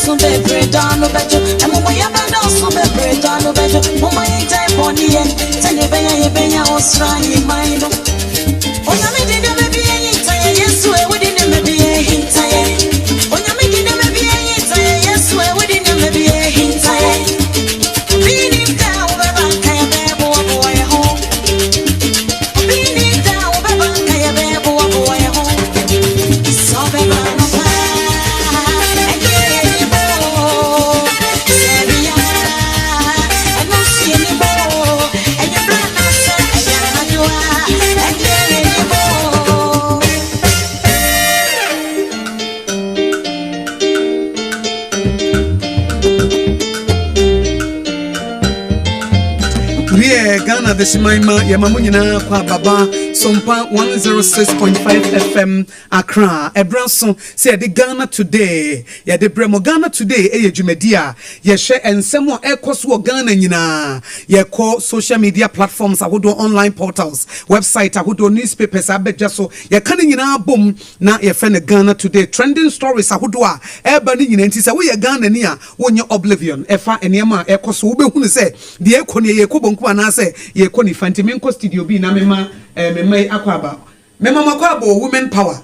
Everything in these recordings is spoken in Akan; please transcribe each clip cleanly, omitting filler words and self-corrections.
Bɛdɔɔso bebree da no bɛdwo. Amumuyɛ bɛdɔɔso bebree da no bɛdwo. Momma yɛngyae bɔne yɛ, sɛnea ɛbɛyɛ a yɛbɛnya ɔsoro ahemman no. Onyame de nneɛma bi ahinta yɛn, Yesu ɛ, wode nneɛma bi ahinta yɛn. Onyame de nneɛma bi ahinta yɛn, Yesu ɛ, wode nneɛma bi ahinta yɛn. Obi nnim da a wobɛba nka yɛbɛboaboa yɛn ho. Obi nnim da a wobɛba nka yɛbɛboaboa yɛn ho. Sɛ ɔbɛba anɔpa, ɛnyɛ yɛn ni bɔ. Sɛ awia, ɛno nso yɛn ni bɔ. Ɛnyɛ berɛ anaasɛ ɛyɛ anadwo a, ɛnyɛ yɛn ni bɔ. Wiɛ, Ghana adehyeman ma yɛma mo nyinaa kɔ ababa Sompa 106.5 FM Accra. Ɛberɛ nso sɛ yɛde Ghana Today yɛde brɛ mo. Ghana Today ɛyɛ dwumadi a yɛhwɛ nsɛm a ɛkɔ so wɔ Ghana nyinaa. Yɛkɔ social media platforms ahodoɔ, online portals, website ahodoɔ, newspapers abɛdwa so. Yɛka ne nyinaa bom na yɛfrɛ no Ghana Today. Trending stories ahodoɔ a ɛreba no nyinaa nti sɛ woyɛ Ghana ni a wonyɛ oblivion ɛfa nneɛma a ɛkɔ so wobɛhunu sɛ deɛ ɛkɔ no yɛkɔ bonkum anaasɛ yɛkɔ nifa. Nti menkɔ studio bi na mema mema yi akɔ aba, mema mo akɔ aba wɔ Women Power.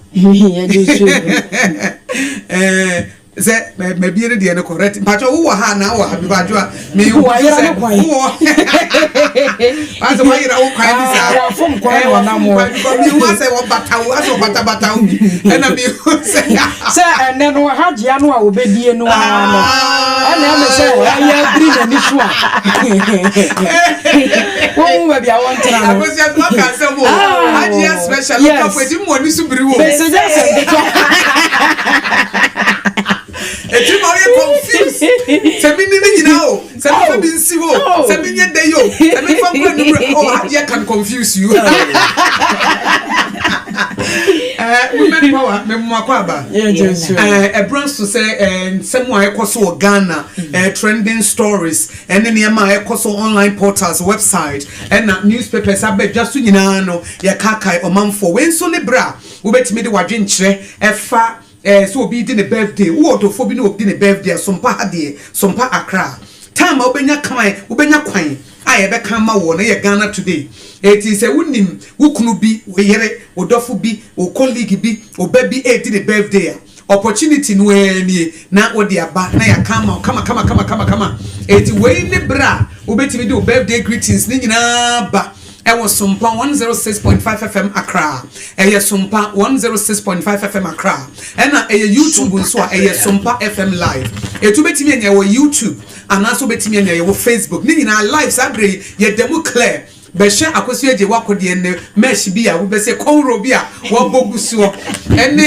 Sɛ mabie no deɛ no correct. Mpatwɛ wowɔ ha anaa wɔ ha mepatwɛ a mehu Wayera sɛ ne kwan. Wowɔ asɛ wayera wo kwan bi saa. Wafom kwan na ɔnam hɔ. Wafom kwan because mehu asɛ wɔbata wo, asɛ wɔbatabata wo bi, ɛna mehu sɛ Sɛ ɛnɛ no hagyea no a wɔbɛdie no ara no ɛna ɛmɛ sɛ ɛyɛ abiri n'ani so a wɔhu baabi a wɔntena no. Akosua so aka asɛm o. Hajiya special local eti mu ani so biri wo. Bɛsɛ gya sɛ nketwa. Eti ma ɔyɛ confused sɛ mi ni ne nyinaa o, sɛ mi fa bi nsi o, sɛ mi nyɛ dɛ yi o, sɛ mi fa nkura ne wura o. Hajiya can confuse you. Women Power, mɛ mu akɔ aba. Ɛbrɛ nso sɛ nsɛm a ɛkɔ so wɔ Ghana, trending stories ɛne nneɛma a ɛkɔ so online portals, website ɛna newspapers abɛdwa so nyinaa no, yɛkaakae ɔmanfoɔ. Wei nso ne berɛ a wobɛtumi de wadwenkyerɛ ɛfa sɛ obi di ne birthday, wowɔ ɔdɔfoɔ bi ne obi di ne birthday a, Sompa ha deɛ, Sompa Accra, time a wobɛnya kwan, wobɛnya kwan a yɛbɛka ama wɔ no yɛ Ghana Today. Eti sɛ wonim wo kunu bi, wo yere, wo dɔfo bi, wo colleague bi, wo ba bi edi ne birthday a, opportunity no ara nie na wode aba na yɛaka ama wo kama kama kama kama kama. Eti wei ne berɛ a wobɛtumi de wo birthday greetings ne nyinaa ba ɛwɔ Sompa 106.5 FM Accra. Ɛyɛ Sompa 106.5 FM Accra, ɛna ɛyɛ YouTube nso a ɛyɛ Sompa FM Live. Etu bɛtumi anya ɛwɔ YouTube anaasɛ wobɛtumi anya ɛwɔ Facebook ne nyinaa live. Saa berɛ yi yɛda mu clear. Bɛhyɛ Akosua agye wakɔdeɛ ne mesh bi a wobɛsɛ kɔnro bi a wɔabɔ gu soɔ ɛne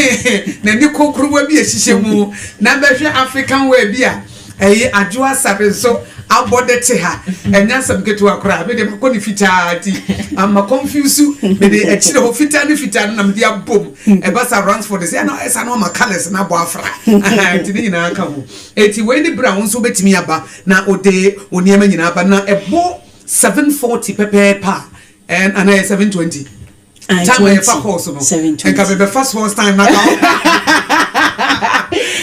n'ani kokorowa bi a ɛhyehyɛ mu, na bɛhwɛ African wear bi a ɛyɛ Adwo Asare nso abɔ de te ha. Ɛnyɛ asɛm ketewa koraa. Mede makɔ ne fitaa ti ama confuse. Mede akyire hɔ fitaa ne fitaa no na mede abom. Ɛba sa Ransford sɛ ɛna ɛsa no ama colours na abɔ afra nti ne nyinaa ka ho. Eti wei ne bere a wo nso wobɛtumi aba na wode wo nneɛma nyinaa aba na ɛbɔ 7:40 pɛpɛɛpɛ a ɛn anaa yɛ 7:20 time a yɛfa course no nka mebɛfa sports time na ka.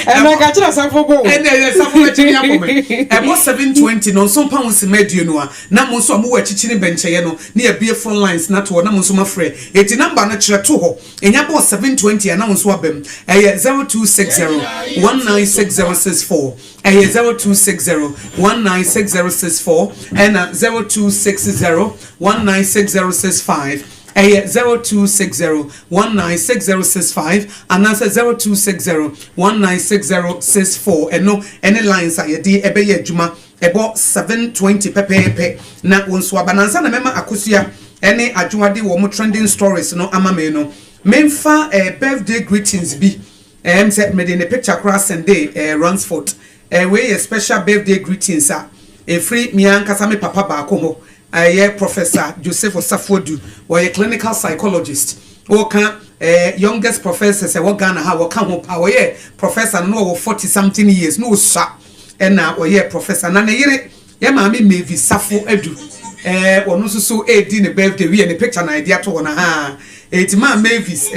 Ɛnna ka kyerɛ safo bo. Ɛnna ɛyɛ safo bɛkyɛ mi abɔ me. Ɛbɔ 7:20 no nso mpa ho nsɛm 20 a na mo nso a mowɔ akyikyiri bɛnkyɛeɛ no ne yɛbie phone lines na to hɔ na mo nso mafrɛ. Eti number no kyerɛ to hɔ. Ɛnya bɔ 7:20 a na wo nso aba mu. Ɛyɛ 0260 196064, ɛyɛ 0260 196064, ɛna 0260 196065, ɛyɛ 0260 196065 anaasɛ 0260 196064. Ɛno ɛne lines a yɛde ɛbɛyɛ adwuma. Ɛbɔ 7:20 pɛpɛɛpɛ na wɔn nso aba. Nansa na mɛma Akosua ɛne Adwoade wɔ mo trending stories no ama me no, memfa birthday greetings bi sɛ mede ne picture koraa sɛnde Ransford. Wei yɛ special birthday greetings a ɛfiri me ankasa me papa baako hɔ, ɛyɛ Professor Joseph Osafodu. Wɔyɛ clinical psychologist. Wɔka youngest professors ɛwɔ Ghana ha, wɔka ho pa. Wɔyɛ professor no na wɔwɔ 40 something years na wɔsua ɛna wɔyɛ professor. Na ne yere yɛ Maame Mavis Safo Adu, ɔno nso so edi ne birthday. Wi yɛ ne picture na yɛde ato hɔ na ha. Eti Maa Mavis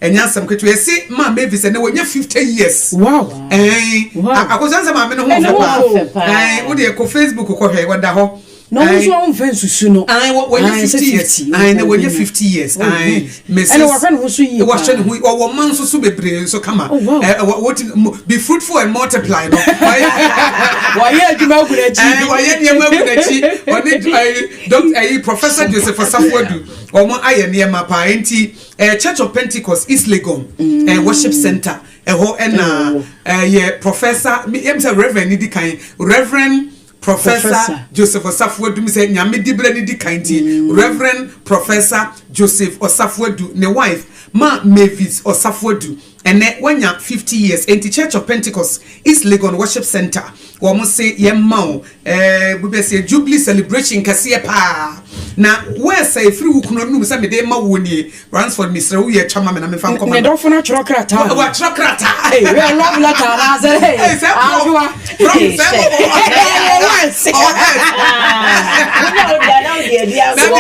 Ɛnyɛ asɛm ketewa. Yɛse maa Mavis ɛnɛ wɔnya 50 years. Wow. Ɛn Wow. Akosua sɛ maame no ho Ɛne ɔfɛ ho paa. ɔfɛ paa. Ɛn wo deɛ kɔ Facebook kɔhwɛ, wɔda hɔ. Na ɔno Ɛn, nso ɔmfa nsusu no. Ayi, wɔnyɛ Aye, sɛ 50 years. 50, Ayi, na wɔnyɛ ɔbɛnya. 50 years. Oh, Ayi, nice. Mrs. Ɛna wahwɛ ne ho so yie Wɔhwɛ paa. ne ho, ɔwɔ mma nso so bebree nso kama. Oh, wow. Ɛ wɔti be fruitful and multiply no. Wɔyɛ Wɔyɛ adwuma agu n'akyi. Wɔyɛ nneɛma agu n'akyi. Ɔne ɛyi Doctor ɛyi Professor Joseph Osafo-Adu, wɔn ayɛ nneɛma paa. Nti Church of Pentecost East Legon Worship Center ɛhɔ ɛna ɛyɛ Professor yɛm sɛ Reverend ni di kan, Reverend Professor Professor. Joseph Osafo-Adu mi sɛ Nyame dibere ni di kan, ti Reverend Professor Joseph Osafo-Adu ne wife Ma Mavis Osafo-Adu, ɛnɛ wanya 50 years. Nti Church of Pentecost East Legon Worship Center, wɔn se yɛn ma o bíbɛ sɛ jubilee celebration kɛseɛ paa na wɛsɛ efiri wo kunu num sɛ mede ma wo nie. Ransford, misrɛ wo yɛ twama mi na mefa nkɔma. Ne dɔfo no atwerɛ krataa. Watwerɛ krataa. Hey, we are love letter anaasɛ hey. Hey, sɛ Adwoa. Prof sɛ Ɛyɛ words. Wonya wo deɛ na wode adi agorɔ.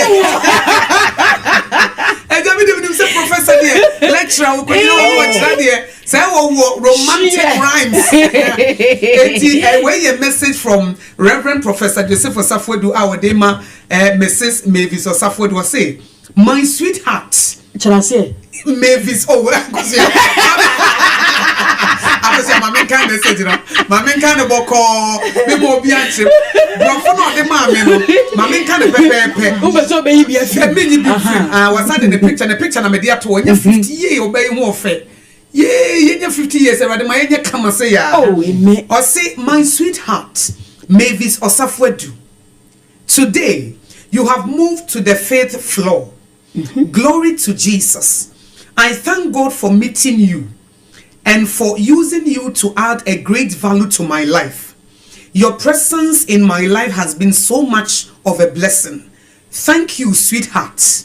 Ɛgya mi de mi nim sɛ professor deɛ, lecturer wo kɔnyina wɔ wɔkyerɛ deɛ sɛ wɔwɔ romantic rhymes. Eti wei yɛ message from Reverend Professor Joseph Osafo-Adu a wɔde ma Mrs Mavis Osafo-Adu. Ɔse, "My sweetheart." Kyerɛ aseɛ. Mavis, oh, Akosua, Akosua, maame nka message no, maame nka ne bɔkɔɔ, mi ma obi akyerɛ borɔfo na ɔde maa mi no, maame nka ne pɛpɛɛpɛ. Wopɛ sɛ ɔbɛyi bi afiri. Ɛmi nyi bi firi. Ah, wasa de ne picture, ne picture na mɛ de ato. Ɔnyɛ 50 yie, ɔbɛyi ho ɔfɛ yee. Yɛnyɛ 50 years, Ɛwurade ma yɛnyɛ kama se yaa. Oh, amen. Ɔse, "My sweetheart Mavis Osafo-Adu, today you have moved to the fifth floor. Glory to Jesus. I thank God for meeting you and for using you to add a great value to my life. Your presence in my life has been so much of a blessing. Thank you, sweetheart.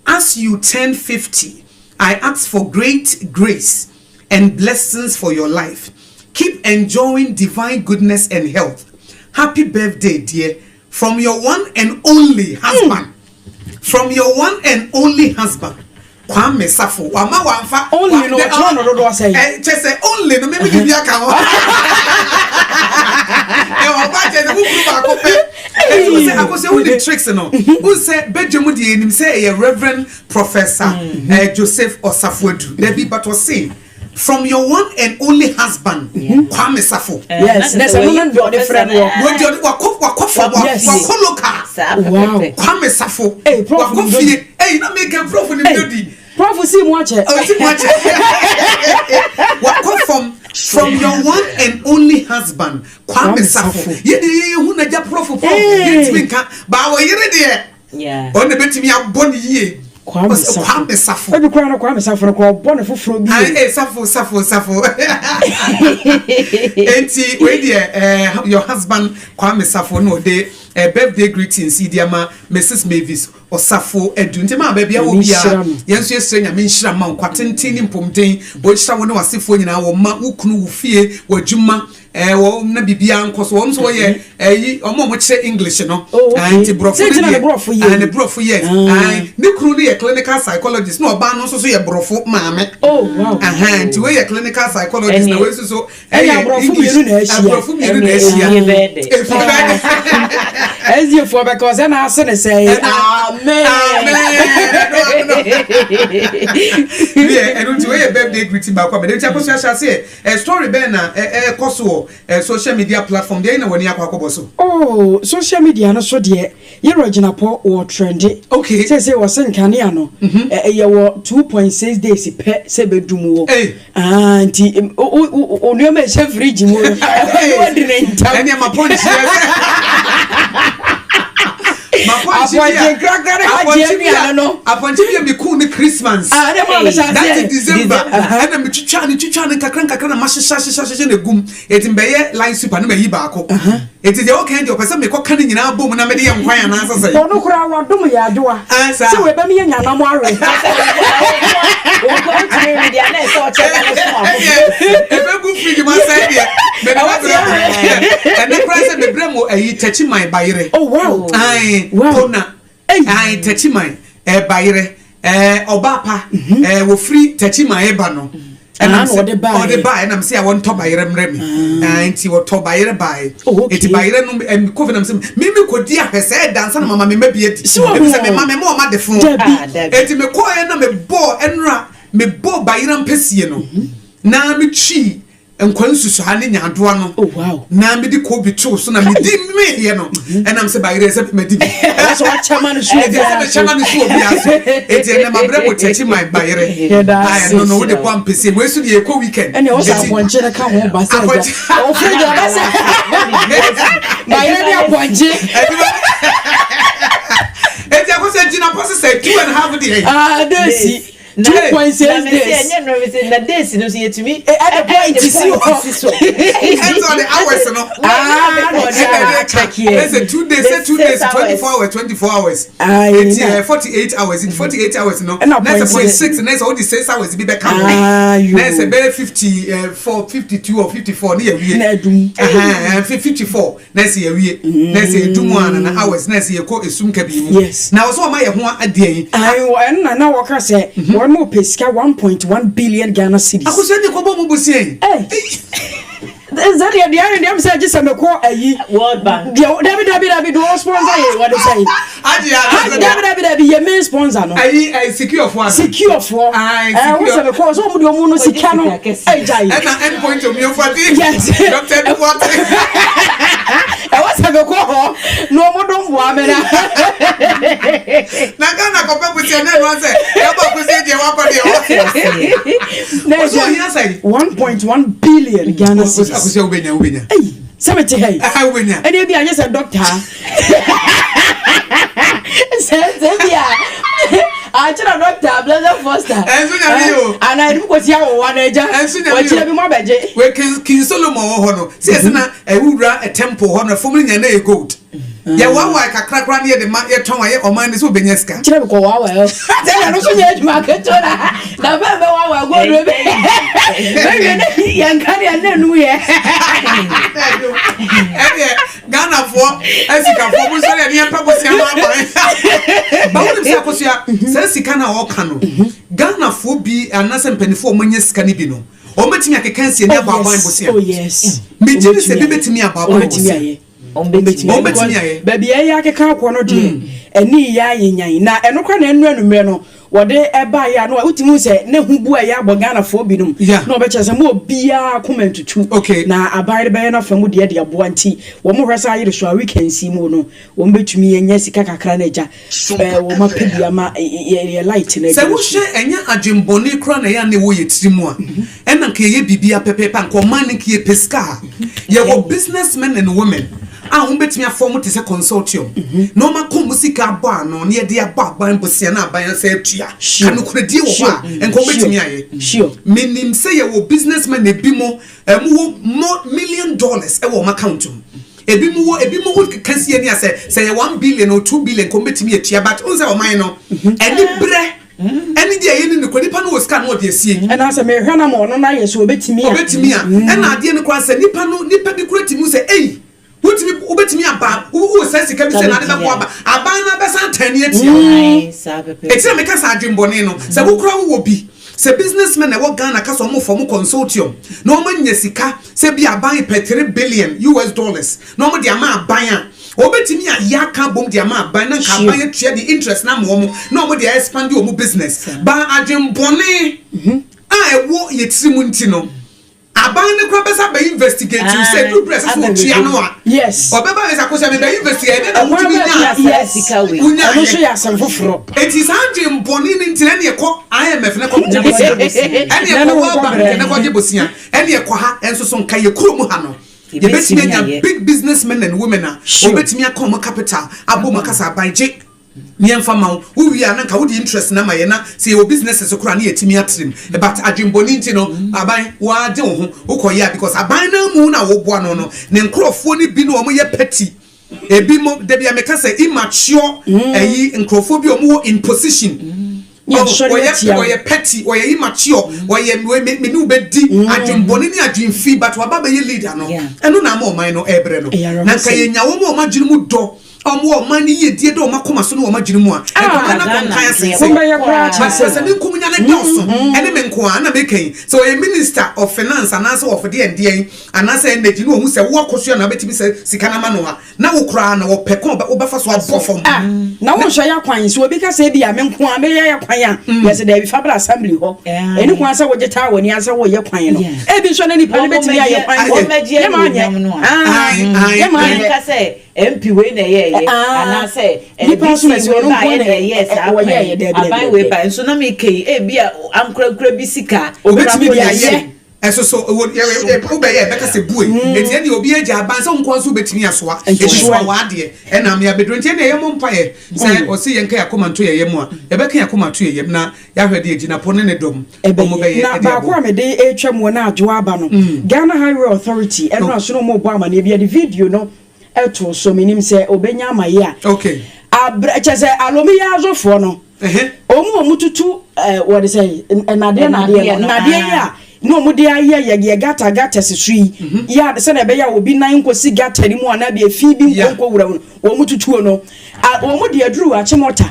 As you turn 50, I ask for great grace and blessings for your life. Keep enjoying divine goodness and health. Happy birthday, dear, from your one and only husband. From your one and only husband, Kwame Safo." Wama wamfa. Only no, ɔkyerɛ no dodoɔ sɛn? Ɛ kyɛ sɛ only no mímí bibi aka ho. Ɛ ɔba kyɛ sɛ wukuru baako pɛ. Eti wo sɛ Akosɛ wo ni tricks no. Wo sɛ bɛdwe mu deɛ enim sɛ ɛyɛ Reverend Professor Joseph Osafo-Adu. Dabi, but ɔse, "From your one and only husband, Kwame Safo." Yes, na sɛ no no deɛ ɔde frɛ no wɔ. Wɔdi ɔde wakɔ fam wakɔ local. Saa Wow. pɛpɛpɛ. Kwame Safo. Hey, Prof wakɔ ni fie. Ɛyi na mi kɛ Prof ni mi di. Prof si mu akyɛ. Ɔsi mu akyɛ. Wakɔ fam. "From your one and only husband, Kwame Kwame Safo." Safo. Yɛ de yɛ hu n'agya Prof Prof. Hey. Yɛntumi nka baawo yere deɛ. Ɔno na bɛtumi abɔ ne yie. Kwame Ɔsɛ Safo. Kwame Safo. Ebi kura no Kwame Safo no kura ɔbɔ ne foforɔ bi. Ayi, Safo, Safo, Safo. Enti wei deɛ your husband Kwame Safo no ɔde birthday greetings yi di ama Mrs Mavis Osafo Edu. Nti maa baabi a wɔ Nyame biara, nhyira no. yɛn nso yɛsrɛ Nyame nhyira ma nkwa tenten ne mpɔmden. Wɔnhyira wo ne w'asefoɔ nyinaa, wɔ ma wo kunu, wo fie, w'adwuma, wɔ na biribiara nkɔ so. Wɔn nso wɔyɛ ɛyi, ɔmo a wɔkyerɛ English no. Oh, okay. Nti borɔfo Sɛ no nti na deɛ ne borɔfo yɛ. Ne borɔfo yɛ. Ne kunu no yɛ clinical psychologist, na ɔbaa no nso so yɛ borɔfo maame. Oh, wow. Ahan, nti wei yɛ clinical psychologist na Ɛne- wei nso so Ɛne aborɔfo English. mmienu na ahyia. Aborɔfo mmienu na Ɛne ahyia. efie bɛyɛ dɛ. Efie bɛyɛ dɛ. Ɛsiefoɔ bɛka ɔsɛ na ase ne sɛ amen. Amen. Deɛ ɛno nti wei yɛ birthday greeting baako a mɛde nti Akɔso ahyɛ aseɛ. Story bɛn na ɛkɔ so wɔ social media platform deɛ ɛna wɔn ani akɔ akɔbɔ so? Oh, social media no so deɛ, yɛrɛ gyinapɔ wɔ trend. Sɛ wɔsɛ nkanea no yɛwɔ 2.6 days pɛ sɛ bɛdum wɔ. Hey. Ah, nti o nneɛma a ɛhyɛ fridge mu no, ɛhɔ wadi ne ntam. Ɛne ma pɔnkye ma pɔnkye bi a Apɔnkye nkrakra ne hagye aduane no. Apɔnkye bi a mi kun ne Christmas. Ah, ne maa mi hyɛ That aseɛ. is December. Ɛna mi twitwa ne twitwa ne nkakra nkakra na ma hyehyɛ hyehyɛ hyehyɛ na egum eti mbɛyɛ line super ne ma yi baako. Eti deɛ ɔka deɛ ɔpɛ sɛ mekɔ ka ne nyinaa bom na mede yɛ nkwan anaasɛ sɛ. Ɔno koraa wadom yɛ adwoa. Ah, saa. Sɛ wɔbɛmi yɛ nyanam awe. Wontumi nwi deɛ na ɛsɛ ɔkyɛ ka no so Ɛdeɛ ebegu fridge mu asɛn deɛ mɛde Ɛwɔ ma brɛ ɛnɛ koraa sɛ mebrɛ mo ɛyi Tɛkyi man bayerɛ. Oh, wow. Ayi. Wow. Pona. Ei. Ayi, Tɛkyi man bayerɛ. Ɔbaa pa, wɔfiri Takyi ma ɛba no, Ah, na ɔde baeɛ. Ɔde baeɛ nam sɛ a wɔntɔ bayerɛ mmerɛ me. Ah, nti wɔtɔ bayerɛ baeɛ. Oh, okay. Nti bayerɛ no kofi nam sɛ mimi kɔdi ahwɛ sɛ ɛdansa na mama mema bi adi. Si wɔ Ɛfiri sɛ ho. mema ɔma de fo. Dabi. Ah, dabi. Enti mekɔɛ na mebɔɔ ɛnora, mebɔɔ bayerɛ mpɛsie no na metwii nkwa nsusuaa ne nyaadoa no Oh, wow. na mede kobi too so na medi meyɛ no, ɛnam sɛ bayerɛ sɛ madi bi. Ɛwɔ sɛ wakyɛ ma no so Ɛdi sɛ obiara mekyɛ ma no so obiara so. Enti ɛnɛ mabrɛ mo Tɛkyi man bayerɛ. Yɛda Ah, ase. ɛno no wode bɔ ampɛsie wei so deɛ, yɛkɔ weekend. Ɛne ɛwɔ sɛ Enti- apɔnkye no ka ho ba sɛ agya Apɔnkye- ɔfiri deɛ ɔbɛ sɛ bayerɛ ne apɔnkye. Enti akɔsɛ gyina pɔ sɛ 2½ deɛ. Ah, days 2.6 Na me sɛ days. ɛnyɛ nnora, me sɛ na days no so yɛtumi Ɛde point si hɔ. Si so. Ɛnti ɔde hours no. Ah, na ɔde ɛna ɛde check ka here. ɛsɛ 2 days, sɛ 2 days, 24 hours, 24 hours. Aye, Eti na- 48 hours, in 48 hours no Ɛna na ɛsɛ point 0.6, na ɛsɛ ɔde 6 hours bi bɛka ho Ah, yo. na ɛsɛ bɛyɛ 54, 52 or 54 ne yɛ wie. Na ɛdum. 54 na ɛsɛ yɛ wie na ɛsɛ edum a na hours na ɛsɛ yɛ kɔ esum kabi mu. Yes. Na ɔsɛ ɔma yɛ ho adeɛ yi. Ayi, ɛno na wɔka sɛ wɔn mo pɛ sika 1.1 billion Ghana cedis. Akosua ne kɔbɔ mu bosia yi. Sɛ deɛ ayɛ deɛ sɛ gye sɛ mekɔ ayi. World Bank. Deɛ, dabi, dabi, dabi, deɛ ɔwɔ sponsor yɛ wɔde sɛ yi. Agye Ha, dabi, dabi, dabi, yɛ main sponsor no. Ayi secure fo ano. Secure foɔ. Aye, Ɛɛ, secure. wọ́n sɛ mekɔ sɛ ɔmo deɛ ɔmo no sika no sika kɛseɛ. ɛgya yi. Ɛna end point homeopathy. Yes. Dr. Eduwate. Ɛwɔ sɛ mekɔ hɔ na ɔmo dɔm boa me na. Na Ghana kɔpɛ bosia na ɛnu asɛ yɛbɔ bosia deɛ wakɔ deɛ wɔ. Na Ɔsɛ ohia sɛ. 1.1 billion Ghana cedis. Akosua, wobɛnya, wobɛnya. Ɛyi sɛ mete ha yi. Aha, wobɛnya. Ɛne ebi anyɛ sɛ doctor sɛ bi a akyerɛ Doctor Blessed Foster. Ɛnso Nyame yi o. Ana ɛdum kɔsi awowa na agya. Ɛnso Nyame yi o. Wɔkyerɛ bi mu abɛgye. Wei King Solomon wɔ hɔ no sɛ yɛsɛ na ɛwura temple hɔ no, fam no nya na yɛ gold. Yɛwaawae kakra koraa ne yɛde ma yɛtɔn a yɛ ɔman ne sɛ wobɛnya sika. Kyerɛ mi kɔ waawa yɛ sɛ ɛno nso nyɛ adwuma ketewa na bɛn bɛ waawa gold bɛ bɛwie ne yɛn ka deɛ ne nu yɛ. Ɛdeɛ Ghanafoɔ asikafoɔ mo nsɔre ɛne yɛmpɛ bosia no aban ba. Wonim sɛ Akosua, saa sika no a ɔka no, Ghanafoɔ bi anaasɛ mpanimfoɔ a ɔmanya sika no bi no, ɔmɛtumi akeka nsie ne abɔ aban bosia. Oh yes. Megye ne sɛ bi bɛtumi abɔ aban Ɔbɛtumi bosia. ayɛ. Ɔmbɛtumi. Ɔmbɛtumi ayɛ. Baabi a ɛyɛ akeka akɔ no deɛ, ɛne yɛ ayɛ nyan na ɛno kora na ɛnu anummerɛ no wɔde ɛbaeɛ a no wotumi hu sɛ ne ho bu a ɛyɛ abɔ Ghanafoɔ binom na ɔbɛkyerɛ sɛ mo obiara koma ntutu na aban no bɛyɛ no afa mu deɛ de aboa. Nti wɔn hwɛ sɛ ayere so a weekends yi mu no wɔn bɛtumi anya sika kakra no agya wɔn apɛ bi ama yɛ light no sɛ agya so. Wohwɛ, ɛnyɛ adwembɔne koraa na ɛyɛ a na ɛwɔ yɛ tiri mu a, ɛna nka yɛyɛ biribi apɛpɛɛpɛ a, nka ɔman no nka yɛpɛ sika a, yɛwɔ businessmen and women a wɔn bɛtumi afɔ te sɛ consortium na wɔn akɔ mu sika abɔ ano na yɛde abɔ aban bosia na aban asɛ atua. Ka nokoredie wɔ hɔ a, nka wɔn bɛtumi ayɛ. Menim sɛ yɛwɔ businessmen ebi mo ɛmo wɔ more million dollars ɛwɔ wɔn account mu. Ebi mu wɔ, ebi mu wɔ keka sie ni asɛ sɛ yɛ 1 billion or 2 billion kò mbɛtumi atua, but n sɛ ɔman no ɛni brɛ ɛni deɛ ɛyɛ ni nukɔ nipa no wɔ sika no ɔde asie. Ɛna sɛ mehwɛ na ma ɔno no ayɛ sɛ ɔbɛtumi a. Ɔbɛtumi a, ɛna adeɛ no koraa sɛ nipa no, nipa bi kura tumi sɛ ɛyi wotumi, wobɛtumi aba wo sɛ sika bi sɛ n'ade bɛkɔ aba aban no abɛsan tɛn ne atia. Aye, saa pɛpɛ. Eti na meka sɛ adwembɔne no sɛ wokura wowɔ bi sɛ businessmen na ɛwɔ Ghana ka sɛ ɔmo fɔ mo consortium na ɔmo anya sika sɛ bi aban pɛ $3 billion na ɔmo de ama aban a, wɔbɛtumi ayɛ aka bom de ama aban na nka aban atua de interest na ama wɔn na ɔmo de expand wɔn business. Ba adwembɔne a ɛwɔ yɛ tiri mu nti no, aban ne kora bɛsa bɛ investigate you sɛ duru bere sɛ sɛ otua no a ɔbɛba bɛ sɛ akosɛ bɛ bɛ investigate ɛdɛ na wotumi nya Sika wei. Wonya Ɛno nso yɛ. yɛ asɛm foforɔ. Eti saa adwembɔne ne nti na ɛne ɛkɔ IMF ne kɔ gye bosia, ɛne Na ne ɛkɔ wo World Bank kɔbrɛ. ne kɔ gye bosia, ɛne ɛkɔ ha ɛnso so nka yɛ kurom ha no yɛbɛtumi anya ayɛ. big businessmen and women a wɔbɛtumi aka wɔn capital abɔ mu akasa aban gye yɛmfa ma wo, wowie a na nka wode interest na ma yɛ na sɛ yɛwɔ businesses koraa ne yɛtumi atrem. But adwembɔne nti no, aban waagye wo ho wokɔyɛ a, because aban no mu na woboa no ne nkurɔfoɔ no bi no wɔn yɛ petty. Ebi mo dabi a meka sɛ immature ɛyi nkurɔfoɔ bi a wɔn wɔ in position. Yɛ nsɔre ɔyɛ atia wo. Ɔyɛ petty, ɔyɛ immature, ɔyɛ me ne wo bɛdi adwembɔne ne adwemfi, but waba bɛyɛ leader no. Ɛno na ama ɔman no ɛbrɛ no. Ɛyɛ Na nka awerɛhosɛm. yɛnya wɔn a wɔn adwene mu dɔ. Ɔmo wɔ ɔman no yiedie da ɔmo akoma so ne ɔmo adwene mu a, nka ɔman no akɔ nkan asen sɛ. Wɔbɛyɛ koraa kyerɛ But sɛ. sɛ me nkomunya no dɔɔso ɛne me nko ara na meka yi, sɛ ɔyɛ minister of finance anaasɛ of deɛn deɛn anaasɛ energy na ɔhu sɛ wo akosua na wobɛtumi sɛ sika no ama no a, na wo koraa na ɔpɛ kwan a wobɛfa so abɔ fam. Ah, na wonhwɛ yɛ kwan, sɛ obi ka sɛ ebia me nko ara mɛyɛ yɛ kwan a, yɛse daabi fa bra assembly hɔ. Ɛni kwan sɛ wogye taa w'ani ase sɛ woyɛ kwan no. Ebi nso na nipa no bɛtumi ayɛ kwan Wɔn mmɛgye yɛ ma anyɛ. anuonyam no a. Ah, yɛ ma anyɛ. Yɛnka sɛ MP wei na ɛyɛɛyɛ anaasɛ Nipa nso na DC ɛsi wei ɔno nko baeɛ na na ɛyɛɛ saa wɔyɛɛyɛ kwan yi. daabi daabi Aban wei daabi. baeɛ nso na meka yi ebi a ankorankora bi sika Obetumi de koraa ayɛ. Ɛso so wɔ yɛ yɛ wobɛyɛ ɛbɛka sɛ bue. Eti ɛne obi agya aban sɛ nkoa nso wobɛtumi asoa. Eti soa w'adeɛ ɛna ame abɛduro. Nti ɛne yɛmmɔ mpaeɛ sɛ ɔse yɛnka yɛn akoma nto yɛn yam a, yɛbɛka yɛn akoma ato yɛn yam na yɛahwɛ deɛ gyinapɔ ne ne dɔm wɔn bɛyɛ Na de baako aboa. a mede retwa mu na adwoa aba no, Ghana Highway Authority ɛno aso no wɔn rebɔ amaneɛ bi yɛde video no ɛto so menim sɛ obenya ama yɛ a. Okay. Abrɛ kyɛ sɛ alomi yɛ azofoɔ no. Wɔn a wɔn tutu ɛɛ wɔde sɛ nnadeɛ nnadeɛ no nnadeɛ yi a na wɔn de ayɛ yɛ yɛ gata gata si so yi yɛ a sɛdeɛ ɛbɛyɛ a obi nan nkosi gata no mu anaa bi efi bi nko nko wura mu no wɔn tutuo no a wɔn de aduru akyemɔta.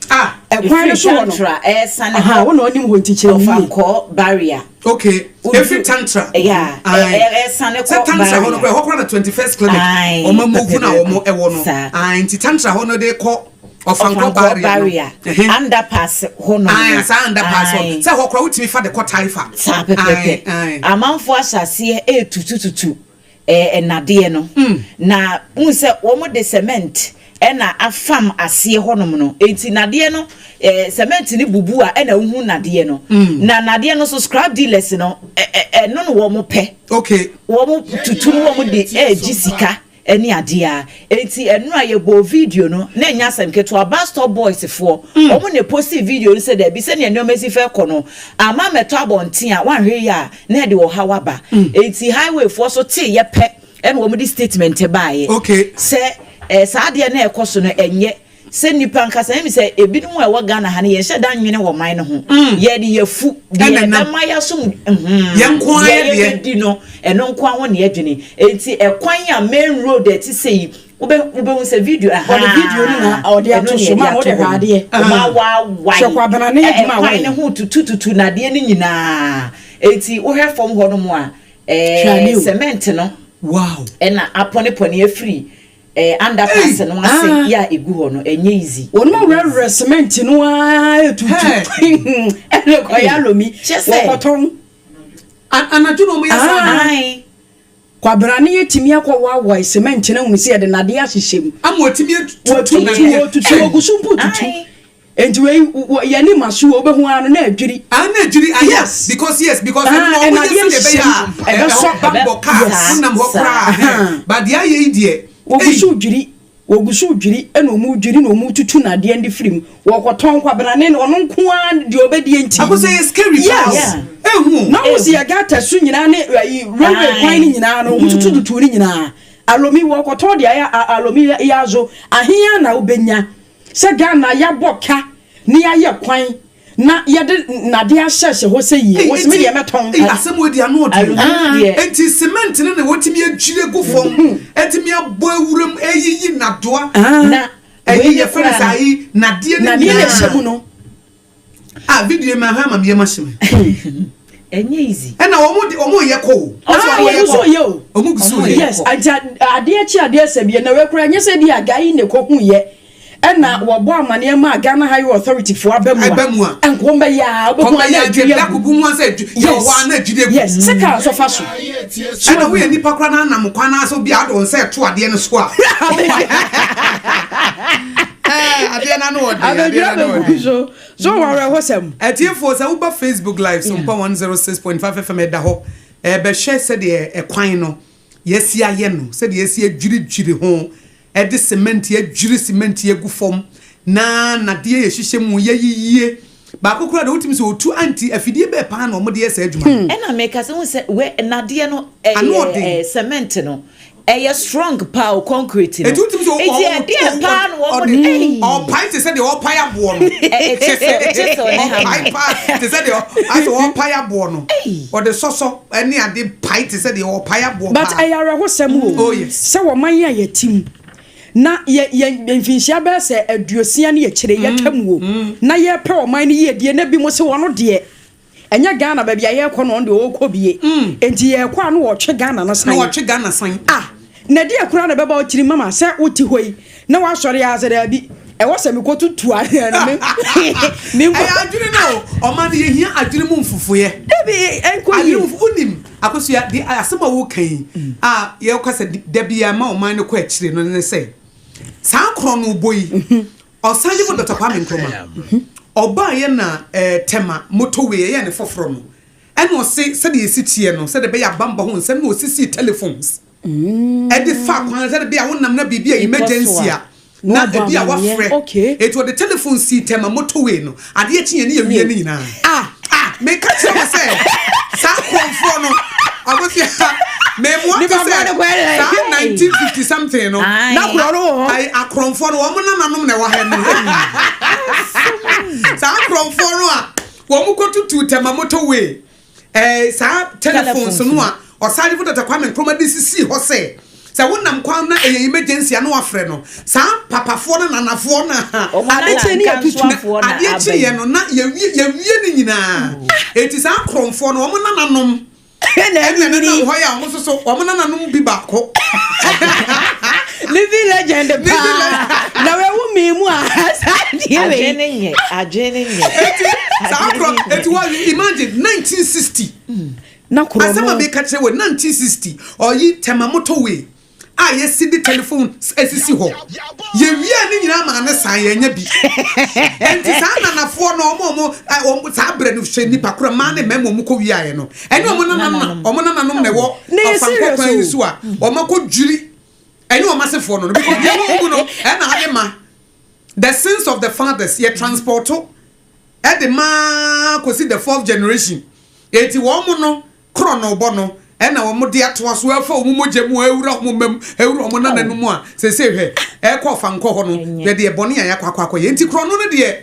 Ah, ɛkwan no so hɔ no. Tantra ɛsane kɔ. Wo na ɔnim hɔ nti kyerɛ me yie. Ɔfankɔɔ barrier. Okay, efi tantra. Yeah, ɛsane kɔ Sɛ tantra hɔ no kora, ɛhɔ kora na 21st clinic. Ɔma move na wɔn ɛwɔ no. Ayi, nti tantra hɔ no de kɔ ɔfankɔ barrier no. Underpass hɔ no. Ayi, saa underpass hɔ. Sɛ hɔ kora wotumi fa de kɔ taifa. Saa pɛpɛpɛ. Amanfoɔ ahyɛ aseɛ ɛretutututu. ɛɛ nnadeɛ no. Na wohu sɛ wɔde cement na afam aseɛ hɔnom no. Enti nnadeɛ no, ɛɛ cement no bubu a ɛna wohu nnadeɛ no. Na nnadeɛ no nso scrap dealers no, ɛ ɛ ɛno na wɔn pɛ. Okay. Wɔn tutu no wɔn de ɛregye sika ɛne adeɛ a. Enti ɛno a yɛbɔɔ video no, na ɛnyɛ asɛm ketewa. Bus stop boys foɔ, wɔn na ɛposti video no sɛ daabi sɛdeɛ nneɛma si fɛ kɔ no, ama mmɛtɔ abɔnten a wɔanhwɛ yie a, na ɛde ɔhaw aba. Enti highway foɔ so teeɛ pɛ ɛna wɔn de statement baeɛ. Okay. Sɛ eh, saa adeɛ no a ɛkɔ so no ɛnyɛ sɛ nnipa nkasa ɛmi sɛ ebinom a ɛwɔ Ghana ha no yɛnhyɛ da nwene wɔ man no ho. Yɛde yɛfu deɛ ɛbɛma yɛasom Yɛn nko ara deɛ yɛ deɛ. yɛbɛdi no ɛno nko ara ho na yɛdwene. Enti ɛkwan a main road a ɛte sɛ yi Wobɛ wobɛhu sɛ video ahaa. Ɔde video no na ɔde ato so ma wode hwɛ adeɛ. Ɔmo awaawae. Hwɛ Kwabena ne adwuma a Ɛkwan wayɛ. ne ho tutututu nnadeɛ no nyinaa. Eti wohwɛ fam hɔ nom a Hwɛ adeɛ ɛɛ o. cement no Wow. ɛna apɔnepɔne afiri ɛɛ underpass no ase Ah. yɛ a egu hɔ no ɛnyɛ easy. Wɔn awurawura cement no ara etutu. Ɛna kɔyɛ alomi. Kyɛ sɛ. Wɔkɔtɔn. Anadwo na ɔmo yɛ saa no. Ae. Kwabrane atumi akɔwawae cement no ahunu sɛ yɛde nnadeɛ ahyehyɛ mu. Ama watumi atutu Watutu, nnadeɛ. wɔtutu, wɔgu so mpo tutu. Enti wei, wɔ, yɛn anim aso o, wobɛhu ara no na adwiri. Ah, na adwiri, ah, Yes. Because yes, because Ah, ɛno na wɔyɛ nnadeɛ sɛdeɛ ɛbɛyɛ nhyehyɛ mu. a, Ɛbɛsɔ. ɛhɔ bammɔ kaa, Yes. wonam hɔ koraa, Aha. But deɛ ayɛ yi deɛ, Wɔgu ei. so dwiri. Wɔgu so redwiri na wɔredwiri na wɔretutu nnadeɛ no de firi mu. Wɔrekɔtɔn kwabrane no, ɔno nko ara deɛ ɔbɛdie nti. Akosua yɛ scary paa o. Yes. Ehu o. Na wɔsi yɛ gutter so nyinaa ne ayi railway kwan no nyinaa no, wɔtutututu ne nyinaa. Alomi wɔrekɔtɔn de ayɛ alomi yazo. Ahe ara na wobɛnya sɛ Ghana yɛabɔ ka na yɛayɛ kwan Na yɛde nnadeɛ ahyɛhyɛ hɔ sɛ yie. Wɔsi me deɛ mɛtɔn. Ei asɛm wei deɛ ano ɔden. Aluminium deɛ. Enti cement no na wɔtumi adwiri agu fam, atumi abɔ awuram, ayiyi nnadoa. Na Ɛyi wei ne yɛfrɛ no koraa sɛ no. ayi nnadeɛ no Nnadeɛ na nyinaa. ɛhyɛ mu no. Ah video yi mahwɛ ama me yam ahye me. Ɛnyɛ easy. Ɛna wɔn de wɔn yɛ kɔ o. Ah wɔn gu so yɛ o. Wɔn gu so yɛ. Yes nti adeɛ kye adeɛ sɛ bie na wei koraa nyɛ sɛ bi a guy yi na ɛkɔ hu yɛ. Ɛna wɔbɔ amaneɛ maa Ghana Highway Authority foɔ aba mu a, Aba mu a. nka wɔn bɛyɛ a, wobɛhu a na Kɔmbɛyɛ adwiri nka agu. kubu mu asɛ adwi yɛ wɔ hɔ a na adwiri agu. Yes, sɛ kaa nso fa so. Ɛna woyɛ nipa koraa na anam kwan na asɛ obi a ade wo nsa ɛto adeɛ no so a. Ɛɛ adeɛ no ano ɔden adeɛ Abɛdwira no ano bɛgu ɔden. so. So wɔ awerɛhosɛm. Atiefoɔ sɛ woba Facebook live so mpa 106.5 FM ɛda hɔ ɛbɛhwɛ sɛdeɛ ɛkwan no yɛasi ayɛ no sɛdeɛ yɛasi adwiridwiri ho de semɛnti adwiri semɛnti agu fam na nadeɛ yɛ hyehyɛ mu yɛ yiyie baako koraa deɛ wotumi sɛ otu anti afidie bɛɛ paa na wɔde yɛ saa adwuma no. Ɛna meka sɛ wohu sɛ wɛ nadeɛ no Ano ɛyɛ ɔden. ɛɛ cement no ɛyɛ strong paa o concrete no Eti wotumi sɛ eti ɛdeɛ paa na wɔn de ɛyi ɔpae te sɛ deɛ ɔpae aboɔ no ɛ chisel chisel ne hammer ɔpae paa te sɛ deɛ asɛ ɔpae aboɔ no ɔde sɔsɔ ɛne ade pae te sɛ deɛ ɔpae aboɔ But paa. ɛyɛ awerɛhosɛm o Oh yes. sɛ wɔ man yi a yɛte mu. Na yɛ yɛ mfinhyia bɛyɛ sɛ 60 ne akyire yɛatwa mu o, na yɛrepɛ ɔman no yiedie na binom se wɔn deɛ ɛnyɛ Ghana baabi a yɛrekɔ no ɔno deɛ ɔrekɔ bie. Enti yɛrekɔ a na wɔtwe Ghana no Na san. wɔtwe Ghana san. Ah! Na ɛdeɛ koraa na ɛbɛba wo tirim mama sɛ wote hɔ yi na woasɔre ara sɛ daabi ɛwɔ sɛ mekɔtutu adeɛ no me me nkɔ. Ɛyɛ adwene no o, ɔman no yɛhia adwene mu mfofoeɛ. Dabi ɛnkɔ Adwene yie. mu mfo, wonim Akosua, deɛ asɛm a woreka yi a yɛka sɛ da biara ma ɔman no kɔ akyire no ne sɛ, saa korɔnobɔ yi, Ɔsagyefo Dɔkta Kwame Nkrumah, ɔbaeɛ na eh, Tema motorway ɛyɛɛ ne foforɔ no, ɛna ɔse sɛdeɛ ɛsi teɛ no, sɛdeɛ ɛbɛyɛ abambɔ ho nsɛm na ɔsisii telephones ɛde fa kwan sɛdeɛ ɛbɛyɛ a wonam na biribi a emergency a na ebi a wafrɛ. Eti ɔde telephone sii Tema motorway no, adeɛ kyeeɛ ne yɛwie ne nyinaa. Ah! Ah! Meka kyerɛ wo sɛ saa korɔmfoɔ no, Akosua, memoa te sɛ saa 1950 something no, Na korɔ no wɔ hɔ. Ayi, akorɔmfoɔ no, wɔn nananom na ɛwɔ ha no. Saa akorɔmfoɔ no a wɔn kɔtutu Tema motorway, eh, saa telephones no a Ɔsagyefo Dɔkta Kwame Nkrumah de sisii hɔ sɛ, sɛ wonam kwan na ɛyɛ emergency a na wafrɛ no, saa papafoɔ no nanafoɔ no a Ade kye ne yɛtutu. Na adeɛ kyeeɛ no na yɛwie yɛwie ne nyinaa. Enti saa akorɔmfoɔ no wɔn nananom Na ɛna anyini. ɛnenam hɔ yi a wɔn nso so wɔn nananom bi baako. Living legend Living paa. legend. Na wawu mee mu a saa adeɛ wei. Adwene nyɛ, adwene nyɛ. Eti saa Adwene akorɔ nyɛ. eti wɔ imagine 1960. Na korɔ Asɛm a no. meka kyerɛ wo, 1960, ɔyi Tema motorway a yɛsi de telephone asisi hɔ. Yɛwiaa ne nyinaa maa no san, yɛanya bi. Enti saa nanafoɔ no, wɔn a wɔn, wɔn, saa berɛ no, hwɛ nnipa korɔ, mmaa ne mmarima a wɔkɔ wiaeɛ no, ɛne wɔn nananom, wɔn nananom na ɛwɔ Na ɛyɛ Ɔfankɔ serious kwan yi o. so a wɔn akɔdwiri ɛne wɔn asefoɔ no no, because deɛ ɛwɔ wɔn mu no, ɛna ade ma. The sins of the fathers, yɛ transporto de ma kɔsi the fourth generation. Enti wɔn no korɔnobɔ no na wɔn de atoa so ɛfa wɔn mogya mu ɛwura wɔn mma mu ɛwura wɔn nananom mu a seesei hwɛ ɛkɔ ɔfa nkɔ hɔ no hwɛ deɛ bɔne a yɛakɔ akɔ akɔyɛ. Enti korɔno no deɛ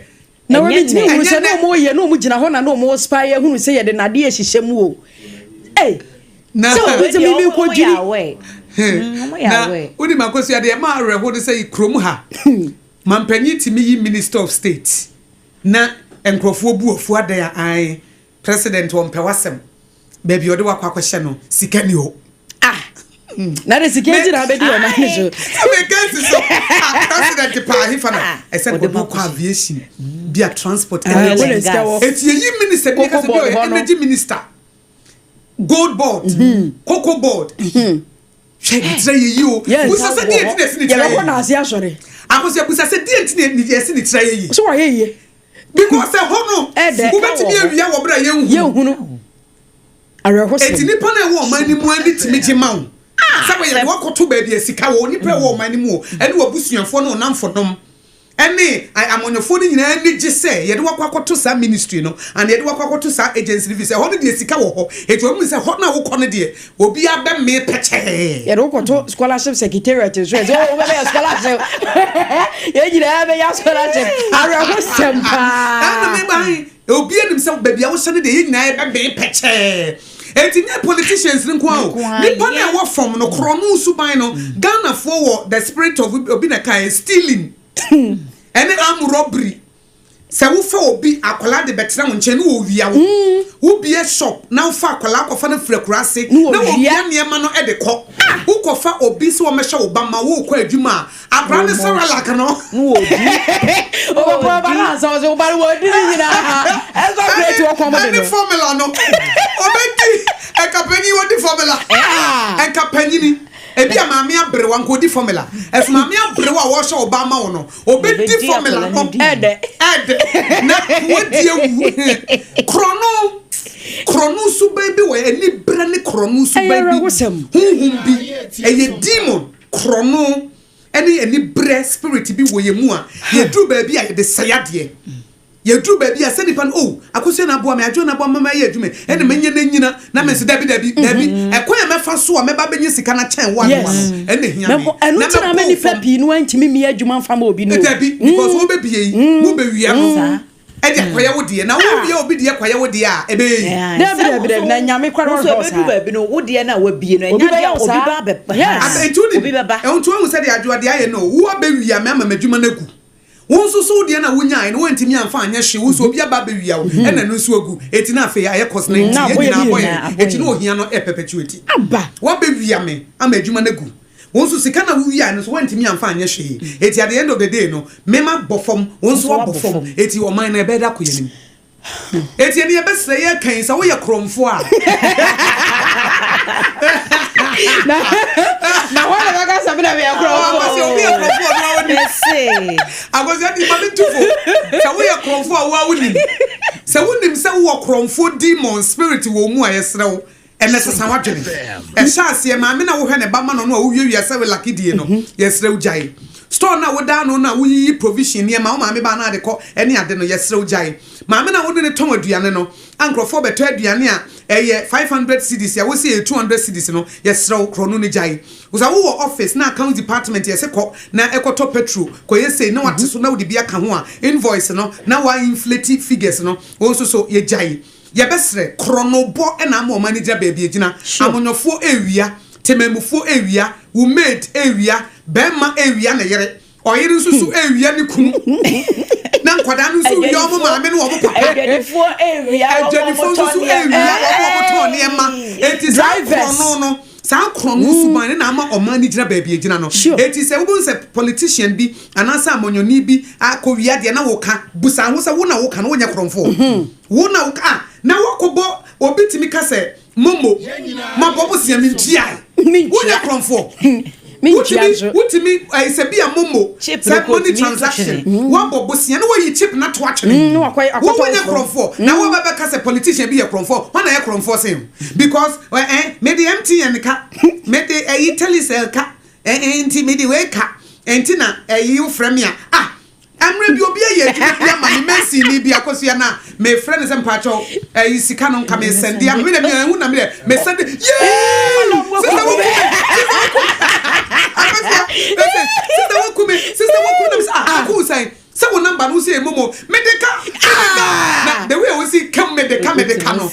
Na wɔn ntumi nhunu ɛnyɛ sɛ na nɛ. wɔn yɛ na wɔn gyina hɔ na na wɔn spy ahunu sɛ yɛde nnadeɛ hyehyɛ mu o. Ei, Na sɛ obi sɛ mimi Wɔn kɔ yɛ dwiri. aware. Wɔn yɛ na aware. wonim Akosua deɛ ɛma awerɛho ne sɛ kurom ha mampanyin tumi yi minister of state Na nkurɔfoɔ bu afu adɛn a ae president ɔmpɛ w'asɛm baabi ɔde wakɔ akɔhyɛ no sika ni hɔ. Ah na de sika nti na abɛdi ɔman no so. Sɛ meka nsi so ah president paa hefa na ɛsɛ nkɔde wokɔ aviation bi a transport energy eti yɛyi minister bi kasa bi ɔyɛ energy minister gold board cocoa board Hwɛ ne tiri ayɛ yie o. Yes. Busa sɛ deɛ nti na ɛsi ne tiri ayɛ Yɛbɛkɔ yie. n'ase asɔre. Akosua busa sɛ deɛ nti na yɛsi ne tiri ayɛ yie. So wayɛ yie. Because ɛhɔ no Ɛdɛ. wobɛtumi awia wɔ berɛ a yɛnhunu. Yɛnhunu. Awerɛhosɛm. Eti nipa no a ɛwɔ ɔman no mu ani tumi gye ma wo. Sɛ wɔyɛ de wakɔto baabi a sika wɔ nipa a ɛwɔ ɔman no mu o ɛne w'abusuafoɔ ne wo nnamfonom. Ɛne amanyɔfoɔ no nyinaa ani gye sɛ yɛde wo akɔ akɔto saa ministry no anaa yɛde wo akɔ akɔto saa agency no firi sɛ ɛhɔ no deɛ sika wɔ hɔ enti wɔn hu sɛ hɔ no a wokɔ no deɛ obiara bɛmee pɛkyɛɛ. Yɛde wo kɔto scholarship secretariat nso ɛ sɛ oh wobɛbɛyɛ scholarship yɛn nyinaa bɛnya scholarship awerɛhosɛm paa. Ɛna me ban obiara nim sɛ baabi a wohyɛ no deɛ yɛn nyinaa yɛbɛmee pɛkyɛɛ enti nyɛ politicians no nko ara o nipa no a ɛwɔ fam no korɔno suban no Ghanafoɔ wɔ the spirit of obi na ɛkaeɛ stealing. Ɛne arm robbery. Sɛ wofa obi akwadaa de bɛtena wo nkyɛn na wɔwia wo. Wobie shop na wofa akwadaa kɔfa no firi akuraase na wɔwia nneɛma no de kɔ. Wokɔfa obi sɛ ɔmmɛhwɛ wo ba ma worekɔ adwuma a, akwadaa no Cerelac no. Wobɛkɔ ɔba no ansa ɔsɛ wo ba no wɔdi ne nyinaa. Ɛsɛ ɔbrɛ ti wɔkɔm de no. Ɛne formula no. Ɔbɛdi ɛka panyin wɔdi formula. Ɛnka panyini. Ebia maame aberewa nka odi formula. Ɛso maame aberewa a wɔrehyɛ wo ba ama wo no, obedi formula no. Ɛdɛ. Ɛdɛ. Na wadi awu. Korɔno. Korɔno suban bi wɔ anibrɛ ne korɔno suban bi. Honhom bi. Ɛyɛ demon. Korɔno ɛne anibrɛ spirit bi wɔ yɛn mu a yɛduru baabi a yɛde sɛe adeɛ. Yɛduru baabi a sɛ nipa no oh Akosua na aboa me, Adwoa na aboa me ma mayɛ adwuma yi, ɛna manya no anyina na me nso dabi dabi dabi ɛkwan a mɛfa so a mɛba abɛnya sika no akyɛn wo adewa no ɛna ehia me Ɛno na nti na ama mɛbɔ wo nipa fam. pii no antumi mmia adwuma mfa ma obi no o. Dabi because wobɛbie yi wobɛwia no. Ɛde akɔyɛ wo deɛ na wowia obi deɛ kɔyɛ wo deɛ a ɛbɛyɛ yi. Dabi dabi dabi na nyame kora no ɔhwɛ saa. Baabi no wo deɛ na wabie no ɛnya deɛ obi ba bɛ. Yes. Nti obi bɛba. Nti wohu sɛ deɛ adwoa deɛ ayɛ no wo abɛwia me ama m'adwuma no agu. Wo nso so wo deɛ na wonyae no woantumi amfa anyɛ hwee wo nso obi aba abɛwia wo ɛna ɛno nso agu eti na afei ayɛ cos 19 yɛn nyinaa abɔ yɛn eti na ohia no ɛperpetuate. Wabɛwia me ama adwuma no agu. Wo nso sika no a wowiae no nso woantumi amfa anyɛ hwee. Enti at the end of the day no, me mabɔ fam, wo nso woabɔ fam. Enti ɔman no ɛbɛyɛ dɛ akɔ yɛn anim. Enti ɛne yɛbɛsrɛ yɛka yi sɛ woyɛ korɔmfoɔ a. Na na hɔ na bɛka sɛ me na meyɛ korɔmfoɔ. Akwasi obi yɛ korɔmfoɔ ɔno a wonim. Akwasi adi ma me ntufo. Sɛ woyɛ korɔmfoɔ a wo a wonim. Sɛ wonim sɛ wowɔ korɔmfoɔ demon spirit wɔ mu a yɛsrɛ wo. Ɛnɛ sesa w'adwene. Ɛhyɛ aseɛ, maame no a wohwɛ ne ba ma no no a wowiawia sɛ welake die no, yɛsrɛ wo gyae. Store no a woda ano no a woyiyi provision nneɛma, wo maame ba no ade kɔ ne ade no, yɛsrɛ wo gyae. Maame no a wode no tɔn aduane no, a nkurɔfoɔ bɛtɔ aduane a ɛyɛ 500 cedis a wose ɛyɛ 200 cedis no, yɛsrɛ wo korɔ no no gyae. Sɛ wowɔ office na accounts department yɛse kɔ na ɛkɔtɔ petrol, kɔyɛ sei na wate so na wode bi aka ho a, invoice no na wa inflate figures no, wo nso so yɛgyae. Yɛbɛsrɛ, korɔnobɔ na ama ɔman no gyina baabi agyina. Amonyɔfoɔ rewia, temanmufoɔ rewia, wo maid rewia, barima rewia ne yere, ɔyere nso so rewia ne kunu, na nkwadaa no nso wia wɔn maame ne wɔn papa. Adwadifoɔ rewia wɔn a Adwadifoɔ nso so rewia wɔn a wɔtɔn nneɛma. Enti saa korɔno no, saa korɔno suban no na ama ɔman no gyina baabi agyina no. Enti sɛ wobɛhu sɛ politician bi anaasɛ amanyɔni bi akɔwia deɛ na woka, busa ho sɛ wo na woka no wonyɛ korɔmfoɔ. Wo na wo ah na wakɔbɔ obi tumi ka sɛ momo mabɔ bosea mentuae wonyɛ korɔmfoɔ wotumi wotumi ɛyi sɛ bi a momo sɛ money transaction wabɔ bosea na wayi chip na to atwene wo wonyɛ korɔmfoɔ na wo bɛbɛka sɛ politician bi yɛ korɔmfoɔ hwan na yɛ korɔmfoɔ sen because eh mede MTN ka mede ɛyi Telecel ka eh nti mede wei ka nti na ɛyi wofrɛ me a ah Mmerɛ bi obi ayɛ adwuma bi ama me masonni bi akosua na mefrɛ no sɛ mpakyɛw ɛyi sika no nka mesɛnde ama me na mea ehu na me dɛ mesɛnde yee sista wo kume sista wo kume akosua ɛsɛ sista wo kume sista wo kume na me sɛ ah aku sɛn sɛ wo namba no sɛ momo mede ka mede ka na the way a wosi kam mede ka mede ka no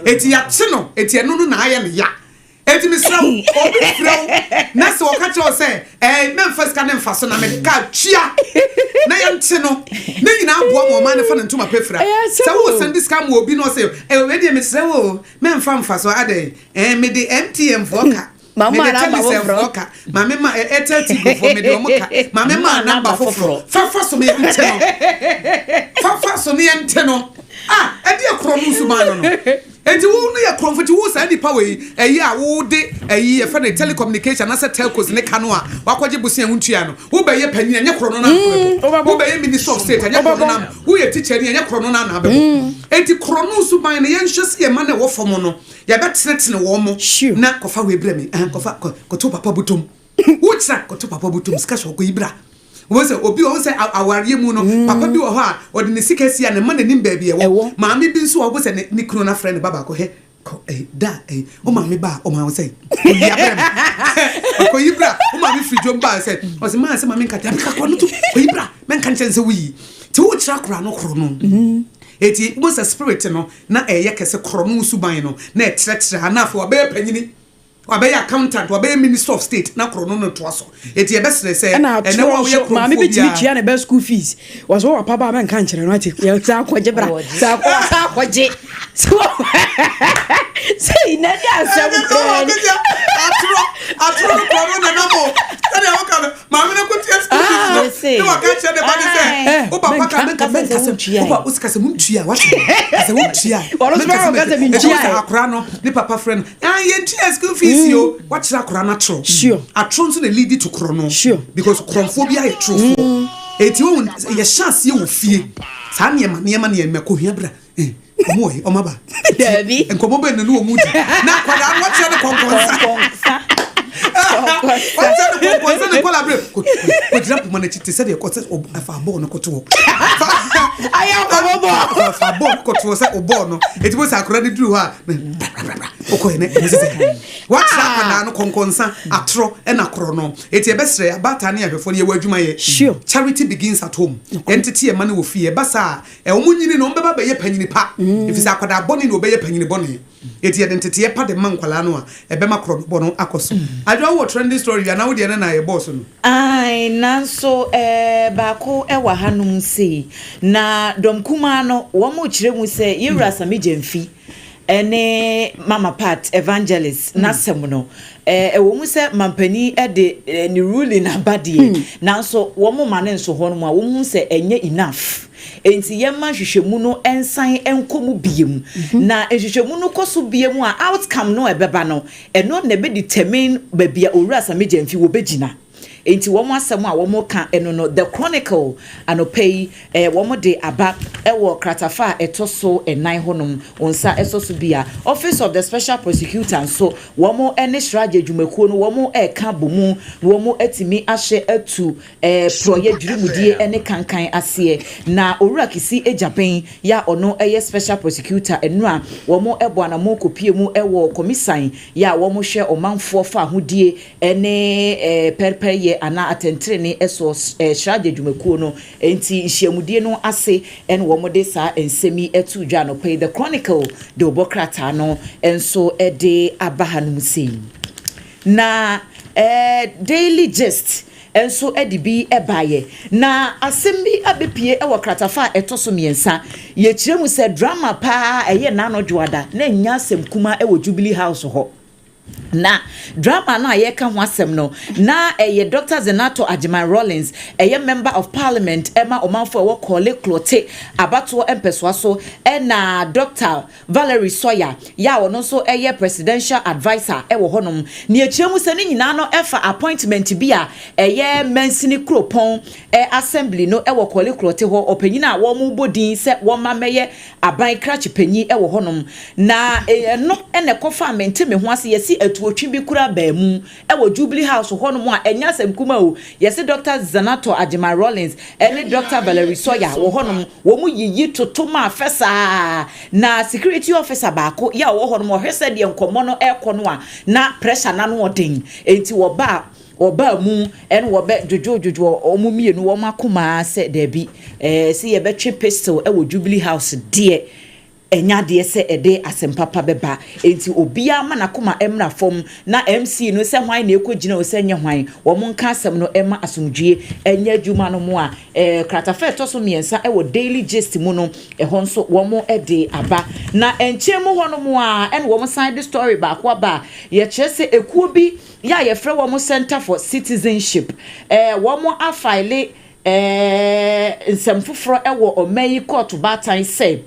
eti yɛakye no eti ɛno no na ayɛ no ya. Enti mesrɛ wo, obi frɛ wo na sɛ ɔka kyerɛ wo sɛ, ɛɛ, mɛmfa sika no mfa so na mede kaa tua na yɛnte no, ne nyinaa boa ma ɔman no fa ne ntoma pɛ fira. Sɛ woresan de sika ma obi na ɔsɛ, ɛɛ, wei deɛ mesrɛ wo o, mɛmfa mfa so, adɛn? Ɛɛ, mede MTN foɔ ka, mede Telecel foɔ ka, ma me ma Airtel Tigo foɔ, mede wɔn ka, ma me ma namba foforɔ, fa fa so na yɛnte no. Fa fa so na yɛnte no. Ah, ɛdeɛ korɔ no nsuban no no. Enti wo no yɛ korɔmfo nti wo saa nipa wei ɛyi a wo de ɛyi yɛfrɛ no telecommunication anasɛ telcos ne ka no a wakɔgye bosea wo ntua no wo bɛyɛ panyin ɛnyɛ korɔ no na wobɛbɔ wo bɛyɛ minister of state ɛnyɛ korɔ no na wo yɛ teacher ni ɛnyɛ korɔ no na na abɛbɔ enti korɔ no suban no yɛnhwɛ sɛ yɛn mma no ɛwɔ fam no yɛbɛtenetene wɔn mo na kɔfa wei brɛ me ɛn kɔfa kɔto papa botom Wo kyerɛ kɔto papa bɔtɔm sika sɛ ɔkɔyi bra. Wobɛhu sɛ obi wɔ hɔ sɛ awareɛ mu no mm. papa bi wɔ hɔ a ɔde ne sika si a ne mma n'anim baabi ɛwɔ. Maame bi nso a wobɛhu sɛ ne kunu no afrɛ ne ba baako hɛ kɔ ɛyi da ɛyi wo maame ba a ɔma wo sɛ ɔyi abrɛ me ɔkɔyi bra wo maame firi dwom ba sɛ ɔsɛ maa sɛ maame nka dabi kakɔ no to kɔyi bra mɛnka nkyɛn sɛ woyi nti wokyerɛ akora no korɔ no mm. eti wobɛhu sɛ spirit no na ɛyɛ kɛse korɔ no suban no na ɛtrɛtrɛ a na afei wabɛyɛ panyini Wabɛyɛ accountant, wabɛyɛ minister of state na korɔ no no toa so. Enti yɛbɛsrɛ sɛ Ɛna ɛnɛ wo atorɔ a woyɛ nso, maame korɔmfoɔ bi tumi biara. tua ne ba school fees. Wɔsɛ wɔ papa ba a mɛnka nkyerɛ no ate. Yɛ saa akɔgye bra. Saa akɔ saa akɔgye. So sɛ na ɛde asɛm Ɛne koraa ni. Atorɔ atorɔ no korɔ no na nam o. Sɛdeɛ woka no, maame no kɔtua school fees no na waka kyerɛ ne ba no sɛ wo papa ka menka menka sɛ wo pa wo sika sɛ montua wate sɛ wontua menka sɛ menka ɛti wo sɛ akora no ne papa frɛ no ah yɛntua school fees o wakyerɛ akora no atorɔ atorɔ nso na lead to korɔ no because korɔmfoɔ bi ayɛ torofoɔ ɛti wo yɛhyɛ aseɛ wɔ fie saa nneɛma nneɛma nneɛma kɔhia bra Ɔmo wɔ he? Ɔmo aba. Daabi. Nkɔmɔ bɛn na ne wɔn di? Na akwadaa no wakyerɛ no kɔnkɔnsa. Kɔnkɔnsa. Wakyerɛ no kɔnkɔnsa ne nkwadaa bere. Kɔgyina poma n'akyi te sɛ deɛ kɔ sɛ fa bɔɔl no kɔto hɔ. Ayɛ nkɔmɔ bɔɔl. Fa bɔɔl no kɔto hɔ sɛ ɔbɔɔl no. Eti mo sɛ akwadaa no duru hɔ a. Wokɔɛ ne ɛmu sɛ woakyerɛ akwadaa no kɔnkɔnsa, atorɔ ɛna korɔ no. Eti ɛbɛsrɛ abaatan ne ahwɛfoɔ no, yɛwɔ adwuma yɛ. Charity begins at home. Yɛntete yɛn mma no wɔ fie. Ɛba saa a, wɔn nyini no, wɔn bɛba bɛyɛ panyini pa, ɛfiri sɛ akwadaa bɔne na ɔbɛyɛ panyini bɔne. Eti yɛde nteteɛ pa de ma nkwadaa no a, ɛbɛma korɔ no bɔ no akɔ so. Adwoa, wowɔ trending story bi anaa wodeɛ no na yɛbɔɔ so no? Ae, nanso eh, baako wɔ hanom sei. Na dɔm kumaa no, wɔrekyerɛ mu sɛ Yɛwura Sammy Gyamfi ne Mama Pat Evangelist n'asɛm no, eh, ɛwɔ mu sɛ mampanin de eh, ne ruling aba deɛ, nanso wɔma no nso hɔ nom a, wɔhu sɛ ɛnyɛ enough. Enti yɛmma nhwehwɛmu no nsan nkɔ mu biom. Na nhwehwɛmu no kɔ so biom a, outcome no a ɛbɛba no, ɛno na ɛbɛ determine baabi a Owura Sammy Gyamfi wɔbɛgyina. Enti wɔn asɛm a wɔka no no, The Chronicle anɔpa yi, wɔde aba wɔ kratafa a ɛtɔ so nnan hɔnom, wo nsa sɔ so bi a. Office of the Special Prosecutor nso, wɔn ne Sraje adwumakuo no wɔreka abɔ mu na wɔatumi ahyɛ atu porɔeɛ, dwirimudie ne kankan aseɛ. Na Owura Kissi Agyabeng yɛ a ɔno yɛ Special Prosecutor, nnora wɔbɔ anammɔn kɔpue mu wɔ Komisan yɛ a wɔhwɛ ɔmanfoɔ fahodie ne pɛrpɛryɛ anaa atɛntrenee soɔ sraadi adwumakuo no nti nhyiamudie no ase na wɔde saa nsɛm yi too dwa anɔpa yi. The Chronicle de wɔbɔ krataa no nso de aba hanom sei. Na Daily Gist nso de bi baeɛ. Na asɛm bi abɛpue wɔ kratafa a ɛtɔ so mmiɛnsa. Yɛkyerɛ mu sɛ drama paa ɛyɛ Nano Dwoada na ɛnyɛ asɛm kumaa wɔ Jubilee House hɔ. Na drama no a yɛreka ho asɛm no, na ɛyɛ Dɔkta Zenato Agyeman Rawlings, ɛyɛ Member of Parliament ma ɔmanfoɔ a ɛwɔ Korle Klottey abatoɔ mpɛsoa so, ɛna Dɔkta Valerie Sawyer yɛ a ɔno nso yɛ Presidential Adviser wɔ hɔnom. Nea ɛkyerɛ mu sɛ ne nyinaa no ɛfa appointment bi a ɛyɛ mansini kuropɔn assembly no wɔ Korle Klottey hɔ, ɔpanyin a wɔrebɔ din sɛ wɔmma mmɛyɛ aban krakye panyin wɔ hɔnom, na ɛno na ɛkɔfaa mente-me-ho-ase, yɛse atuotwe bi koraa baa mu wɔ Jubilee House hɔnom a ɛnyɛ asɛm kumaa o, yɛse Dɔkta Zanetor Agyeman Rawlings ne Dɔkta Valerie Sawyer wɔ hɔnom, wɔn yiyi toto maa fɛ saa, na security officer baako yɛ a ɔwɔ hɔnom ɔhwɛ sɛdeɛ nkɔmmɔ no rekɔ no a na pressure no ano ɔden, enti wɔbaa Wɔbaa mu na wɔbɛ dwodwodwodwo wɔn mmienu wɔn akoma ara sɛ daabi, ɛɛ sɛ yɛbɛtwe pistol wɔ Jubilee House deɛ, ɛnyɛ adeɛ sɛ ɛde asɛm papa bɛba. Enti obiara mma n'akoma mmra fam na MC no sɛ hwan na ɛrekɔgyina o sɛ nyɛ hwan, wɔn nka asɛm no mma asomdwoeɛ nyɛ adwuma no mo a ɛɛ kratafa a ɛtɔ so mmiɛnsa wɔ Daily Gist mu no, ɛhɔ nso wɔn de aba. Na nkyɛn mu hɔnom ara ɛna wɔn san de story baako aba a yɛkyerɛ sɛ ekuo bi yɛ a yɛfrɛ wɔn Centre for Citizenship, wɔn afaele nsɛm foforɔ wɔ ɔman yi kɔɔto baatan sɛ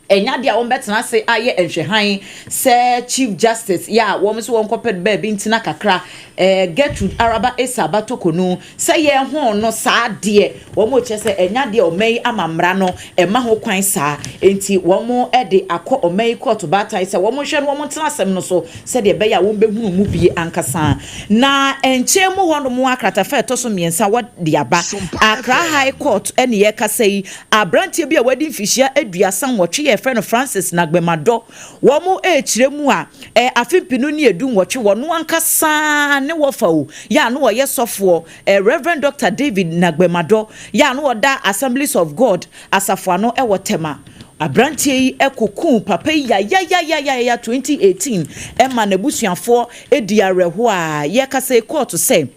ɛnyɛ adeɛ a wɔbɛtena ase ayɛ nhwɛhan sɛ Chief Justice yɛ a wɔn nso wɔnkɔpɛ baabi ntena kakra, Gertrude Araba Essah Batokonu, sɛ yɛn no saa deɛ, wɔn rekyerɛ sɛ ɛnyɛ adeɛ a ɔman yi ama mmara no ɛma ho kwan saa. Enti wɔn de akɔ ɔman yi kɔɔto baatan sɛ wɔn nhwɛ na wɔn ntena asɛm no so sɛdeɛ ɛbɛyɛ a wɔn bɛhunu mu bie ankasa. Na nkyɛn mu hɔ nom a kratafa a ɛtɔ so mmiɛnsa wɔde aba Accra High Court ɛne yɛrekasa yi, abranteɛ bi a wadi mfihyia 38 yɛfrɛ no Francis Nagbemadɔ, wɔn rekyerɛ mu a afe mpenu ne edu nwɔtwe wɔn ankasa ne wɔfa o yɛ a na ɔyɛ sɔfoɔ Rev. Dɔkta David Nagbemadɔ yɛ a na ɔda Assemblies of God asafo ano wɔ Tema. Aberanteɛ yi kɔkuu papa yi yayayayayaya 2018 ma n'abusuafoɔ dii awerɛhoɔ a yɛrekasa yi kɔɔto sɛ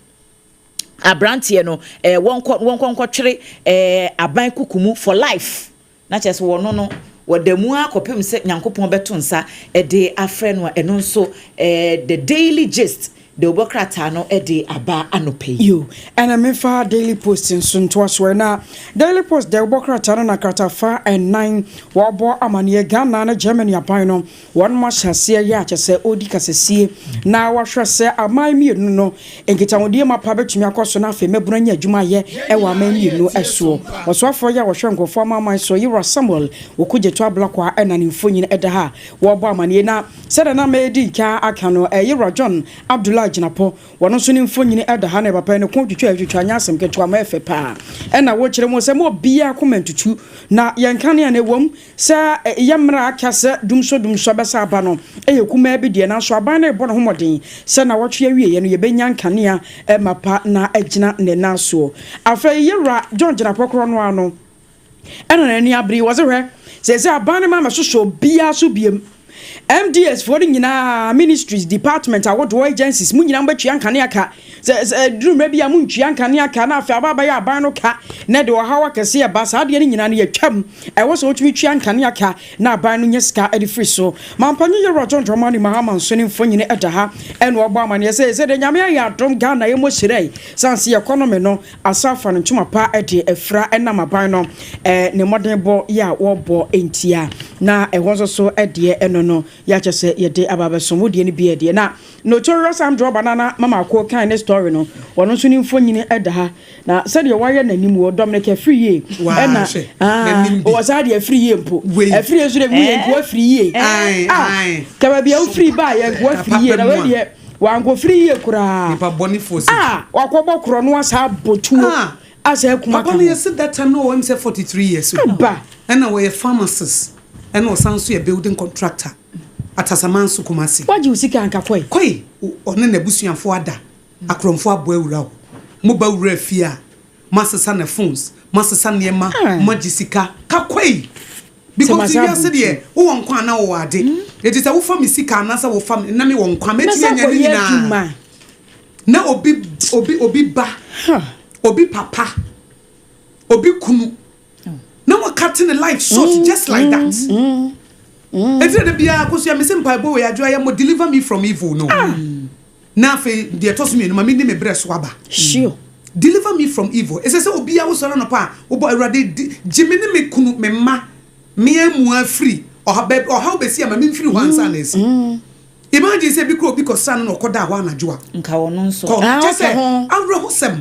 aberanteɛ no wɔnkɔ wɔnkɔ nkɔtwere aban kuku mu for life. Na kyerɛ sɛ wɔno no, wɔda mu ara kɔpem sɛ Nyankopɔn bɛto nsa de afrɛ no a, ɛno nso The Daily Gist dawubɔ krataa no de aba anɔpa yi. Yiw, ɛna memfa Daily Post nso ntoa so ɛ. Na Daily Post dawubɔ krataa no na kratafa nnan wɔbɔ amaneɛ Ghana ne Germany aban no Wɔnom ahyɛ aseɛ yɛ a kyerɛ sɛ ɔredi kasasie na wahwɛ sɛ aman mmienu no nkitahodie mapa bɛtumi akɔ so na afei mmabunu anya adwuma ayɛ wɔ aman mmienu soɔ. Ɔsoafoɔ yi a ɔhwɛ nkurɔfoɔ amanaman soɔ, Yewura Samuel Okudzeto Ablakwa na ne mfonyin da ha a wɔrebɔ amaneɛ. Na sɛdeɛ na medi nka aka no, Yewura John Abdullah. Agyinapɔ, wɔno nso ne mfonini da ha na papa yi ne ko twitwa twitwa nyɛ asɛm ketewa ma ɛfɛ paa. Ɛna wokyerɛ mu sɛ ma obiara koma ntutu na yɛn kanea no ɛwom sɛ yɛ mmerɛ a aka sɛ dumsɔ dumsɔ bɛsa aba no yɛ kumaa bi deɛ nanso aban no rebɔ ne ho mmɔden sɛ nawɔtwe awieɛ no yɛbɛnya nkanea mapa na agyina ne nan soɔ. Afei yɛwura John Gyinapɔ korɔ no ara no Ɛna n'ani abere yi, wɔse hwɛ, seesei aban no ma mɛsosɔ obiara so biom. MDAs foɔ no nyinaa, ministries, department ahodoɔ, agencies, mo nyinaa mobɛtua nkanea ka. Sɛ sɛ ɛduru mmerɛ bi a montua nkanea ka na afei aba abɛyɛ aban no ka na ɛde ɔhaw akɛseɛ ba. Saa adeɛ no nyinaa no yɛtwam. Ɛwɔ sɛ wotumi tua nkanea ka na aban no nya sika de firi so. Mampanyin Yawura John Dramani Mahama nso ne mfonini da ha ɛna ɔbɔ amaneɛ sɛ seesei deɛ Nyame ayɛ adom Ghana yɛmmɔ hyirae sane sɛ yɛkɔnɔme no Asa afa no ntoma pa de afira ɛnam aban no ne mmɔdenbɔ yɛ a wɔbɔ ntia. Na ɛhɔ nso so deɛ ɛno no yɛ akyɛ sɛ yɛde aba abɛsom wo deɛ no bi deɛ. Na Notorious Armed Robber Nana Mama Ako kan ne story no, ɔno nso ne mfonini da ha. Na sɛdeɛ wayɛ n'anim wɔ Dominic Afriyie ɛna wɔ saa deɛ Afriyie mpo. Afriyie nso deɛ mu yɛ nkoa firi yie. Ah, ka baabi a wofiri baa yɛ nkoa firi yie na wei deɛ Wankɔfiri yie koraa. Nipa bɔnefoɔ sɛ. A wakɔbɔ korɔno asa abɔ tuo Ah! asa akum aka Papa no ho. yɛse that time na ɔwɔ ɛm sɛ 43 years o. Aba! Ɛna ɔyɛ pharmacist ɛna ɔsan nso yɛ building contractor Atasamanso Kumasi. Wagye wo sika anka kɔe. Kɔe! Ɔne n'abusuafoɔ ada, akorɔmfoɔ abɔ awura hɔ. Moba wura fie a, moasesa ne phones, moasesa nneɛma, moagye sika. Ka kɔe! Because wiase deɛ wowɔ nkwa anaa wowɔ ade. Eti sɛ wofa me sika anaasɛ wofa me na me wɔ nkwa mɛtumi anya ne nyinaa. Na obi obi obi ba obi papa obi kunu na wakate ne life short mm, just like that. Mm, mm. Eti na de biara kosua me se mpaebɔ wɔ yɛ adwoa yɛ mo deliver me from evil no. Ah. Na afei deɛ ɛtɔ so mienu, ma menni me berɛ so aba. Sure. Deliver me from evil. Ɛsɛ sɛ obiara wosɔre anɔpa a, wobɔ Awurade, di, gye me ne me kunu, me mma, me amua firi ɔha, baabi, ɔhaw bɛsi a ma memfiri hɔ ansa na asi. Imagine sɛ bi kora obi kɔsra no na ɔkɔdaa hɔ anadwo a. Nka ɔno nso. Kɔ, Ah, kyɛ ɔka sɛ, ho. awerɛhosɛm.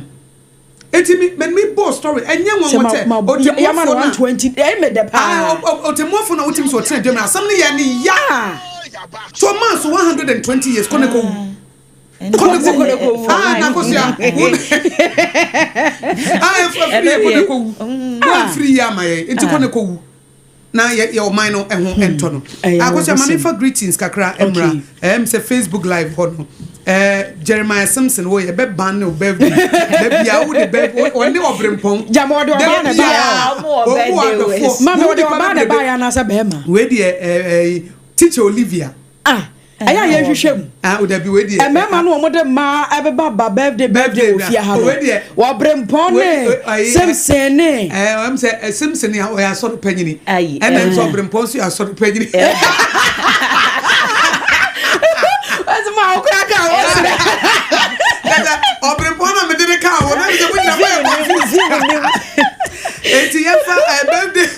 Eti me, me, me bɔɔ story, ɛnyɛ Sɛ nwanwa ma, sɛ, ma, yɛama no ɔtɛmmuafoɔ no a, 120, ɛyɛ me dɛ ah, paa. ɔ, ɔ, ɔtɛmmuafoɔ no a wotumi sɛ ɔtena dwam no, asɛm no yɛ ne ya. Ah! So ɔmaa so 120 years, kɔ ne kɔwu. Kɔ ne kɔwu. Ah, na kosua. Ah, ɛfiri yɛ kɔ ne kɔwu. Wɔamfiri yie ama yɛn, nti kɔ ne kɔwu. Na yɛ yɛ ɔman no ɛho ɛntɔ no. Akosua ma memfa greetings kakra mmra. Ɛm sɛ Facebook live hɔ no. Eh, Jeremiah Simpson wo yɛ bɛ ban ne wo birthday. Da bia wo de bɛ ɔne ɔbrempɔn. Gyama ɔde ɔbaa na ɛbaeɛ. Ɔmo adɔfoɔ. Mami ɔde ɔbaa na ɛbaeɛ anaasɛ bɛrima? Wei deɛ eh, eh, teacher Olivia. Ah, ɛyɛ a yɛnhwehwɛ mu. Ah, o dabi wei deɛ. Mmarima no wɔn de mmaa ɛbɛba ba birthday birthday wɔ fie ha no. Wei deɛ. Wɔbrempɔn ne Simpson ne. Ɛɛ ɔm sɛ Simpson yɛ ɔyɛ asɔre panyini. Ayi. Ɛna nso ɔbrempɔn nso yɛ asɔre panyini. Ɛsɛ maa ɔkura ka wɔ srɛ. Ɛsɛ ɔbrempɔn na mede ne kaa wɔ na mede mo nyina mo yɛ confused. Eti yɛfa eh, birthday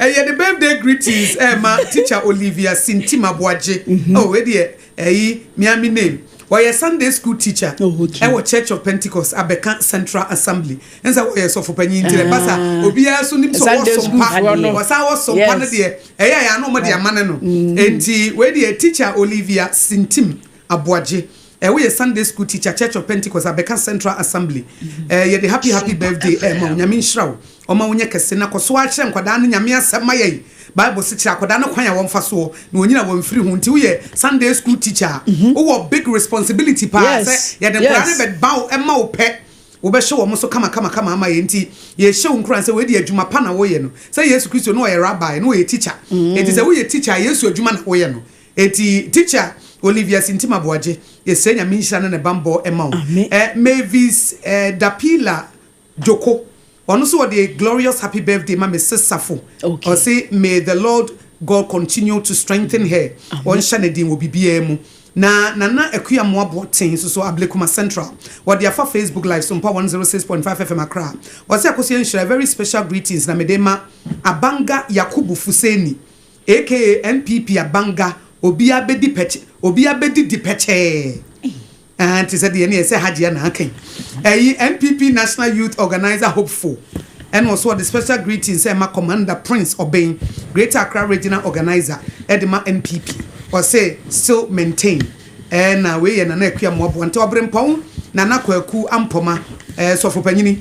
ɛyɛ de birthday greetings ɛma eh, teacher Olivia Sintim Aboagye. Mm-hmm. Oh, wei deɛ ɛyi Miami name. Ɔyɛ Sunday school teacher oh, okay. ɛwɔ Church of Pentecost Abɛka Central Assembly. Nsa wɔyɛ sɔfo panyin nti ɛba sa ah. obiara so nim sɛ ɔwɔ sompa. Ɔsan wɔ sompa no deɛ ɛyɛ ɛyɛ ano ɔmo de ama ne no. Mm. Enti wei deɛ teacher Olivia Sintim Aboagye. Eh woyɛ Sunday school teacher Church of Pentecost Abeka Central Assembly eh yɛde happy happy birthday ɛma wo Nyame nhyira wo ɔma wo nyɛ kɛse na kɔso ara kyerɛ nkwadaa no Nyame asɛm ma yɛn Bible se kyerɛ akwadaa no kwan a wɔmfa soɔ na ɔnyini a wɔmfiri ho nti woyɛ Sunday school teacher a wowɔ big responsibility paa sɛ yɛde nkwadaa no bɛba wo ɛma wo pɛ wobɛhyɛ wɔn so kama kama kama ama yɛn nti yɛhyɛ wo nkuran sɛ wei deɛ adwuma pa na woyɛ no sɛ Yesu Kristo no ɔyɛ rabbi no ɔyɛ teacher enti sɛ woyɛ teacher a Yesu adwuma na woyɛ no Enti teacher Olivia Sintim Aboagye, yɛsrɛ Nyame nhyira ne ne banbɔ ma wo. Eh, Mavis eh, Dapila Djoko, ɔno nso ɔde glorious happy birthday ma Mrs Safo. Okay. Ɔse may the Lord God continue to strengthen her, ɔnhyɛ no den wɔ biribiara mu. Na Nana Akua Amoah Boateng nso so, Ablekuma Central, wɔde afa Facebook Live so mpa 106.5 FM Accra. Ɔse Akosua Nhyira, very special greetings na mede ma Abanga Yakubu Fuseni. Aka NPP abanga obia bɛdi pɛkyɛ obia bɛdi di pɛkyɛɛ aah te sɛ deɛ ɛneɛ sɛ Hajia na aka yi ɛyi NPP National Youth Organiser hopeful ɛna ɔso ɔde special greetings ɛma Commander Prince Obeng Greater Accra Regional Organiser ɛde ma NPP ɔse still maintain. Ɛna wei yɛ Nana Akua Mmoaboa nti Ɔbrempɔn Nana Kwaku Ampoma eh, Sɔfo Panyini.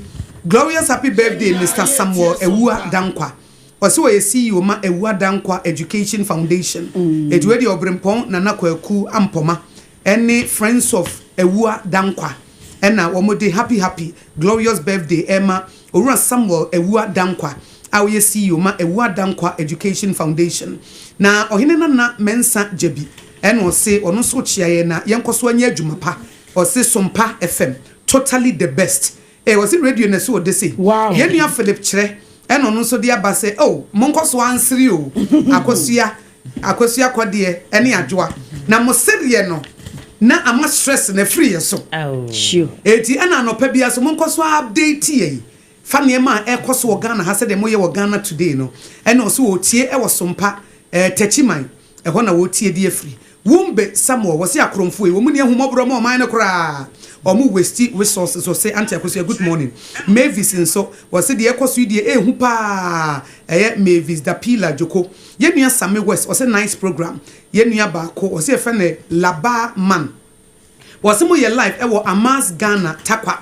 Glorious happy birthday Mister Samuel Awua Dankwa. Ɔse ɔyɛ CEO ma Awua Dankwa Education Foundation. Eti wei deɛ Ɔbrempɔn Nana Kwaku Ampoma ɛne Friends of Awua Dankwa ɛna wɔn de happy happy glorious birthday ɛma Owura Samuel Awua Dankwa a ɔyɛ CEO ma Awua Dankwa Education Foundation. Na Ɔhene Nana Mensah Gyabi ɛna ɔse ɔno nso kyea yɛn na yɛnkɔ so nyɛ adwuma pa. Ɔse Sompa FM totally the best. Eh ɔse radio na ɛso ɔde sei. Yɛn nua Philip Kyerɛ ɛna ɔno nso de aba sɛ oh monkɔ so ara nsere o Akosua Akosua Kɔdeɛ ɛne Adwoa na mo sereɛ no na ama stress no afiri yɛ so. Enti ɛna anɔpa biara so monkɔ so ara update yɛn fa nneɛma a ɛrekɔ so wɔ Ghana ha sɛdeɛ moyɛ wɔ Ghana Today no. Ɛna ɔse ɔretie ɛwɔ Sompa eh Techiman Ɛhɔ na wɔretie de afiri. Wumbe Samuel, wɔse akorɔmfoɔ yi, wɔn nni ahummɔborɔ ma ɔman no koraa. Wɔn waste resources. Wɔse Auntie Akosua good morning. Mavis nso, wɔse deɛ ɛrekɔ so yi deɛ ɛrehu paa. Ɛyɛ Mavis Dapila Djoko. Yɛn nua Same West, wɔse nice program. Yɛn nua baako, wɔse yɛfrɛ no Labaa Man. Wɔse mo yɛ live ɛwɔ Amaz Ghana Tarkwa.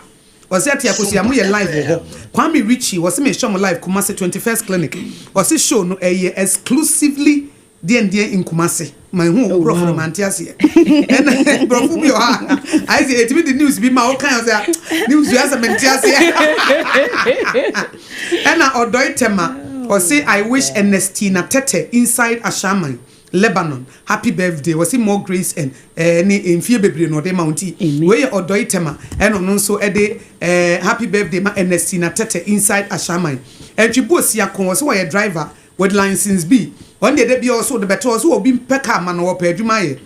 Wɔse Auntie Akosua mo yɛ live wɔ hɔ. Kwame Richie, wɔse mehwɛ mo live Kumasi 21st Clinic. Wɔse show no ɛyɛ exclusively Deɛn deɛn in Kumasi manhu wo brɔfo no mante aseɛ ɛna brɔfo bi wɔ hɔ a ayɛ sɛ ɛtumi de news bi ma wo kan sɛ news bi asɛ mente aseɛ ɛna ɔdɔe tɛma ɔse I wish Ernestina Tete inside Ashaman Lebanon happy birthday ɔse more grace and eh, ne mfie bebree na ɔde ma wo nti wei yɛ ɔdɔe tɛma ɛna ɔno nso ɛde eh, happy birthday ma Ernestina Tete inside Ashaman ɛntwi buosia ko ɔse wɔyɛ driver With license bi, ɔno deɛ da biara ɔse ɔde bɛto hɔ, ɔse obi mpɛ car ma no, ɔpɛ adwuma ayɛ.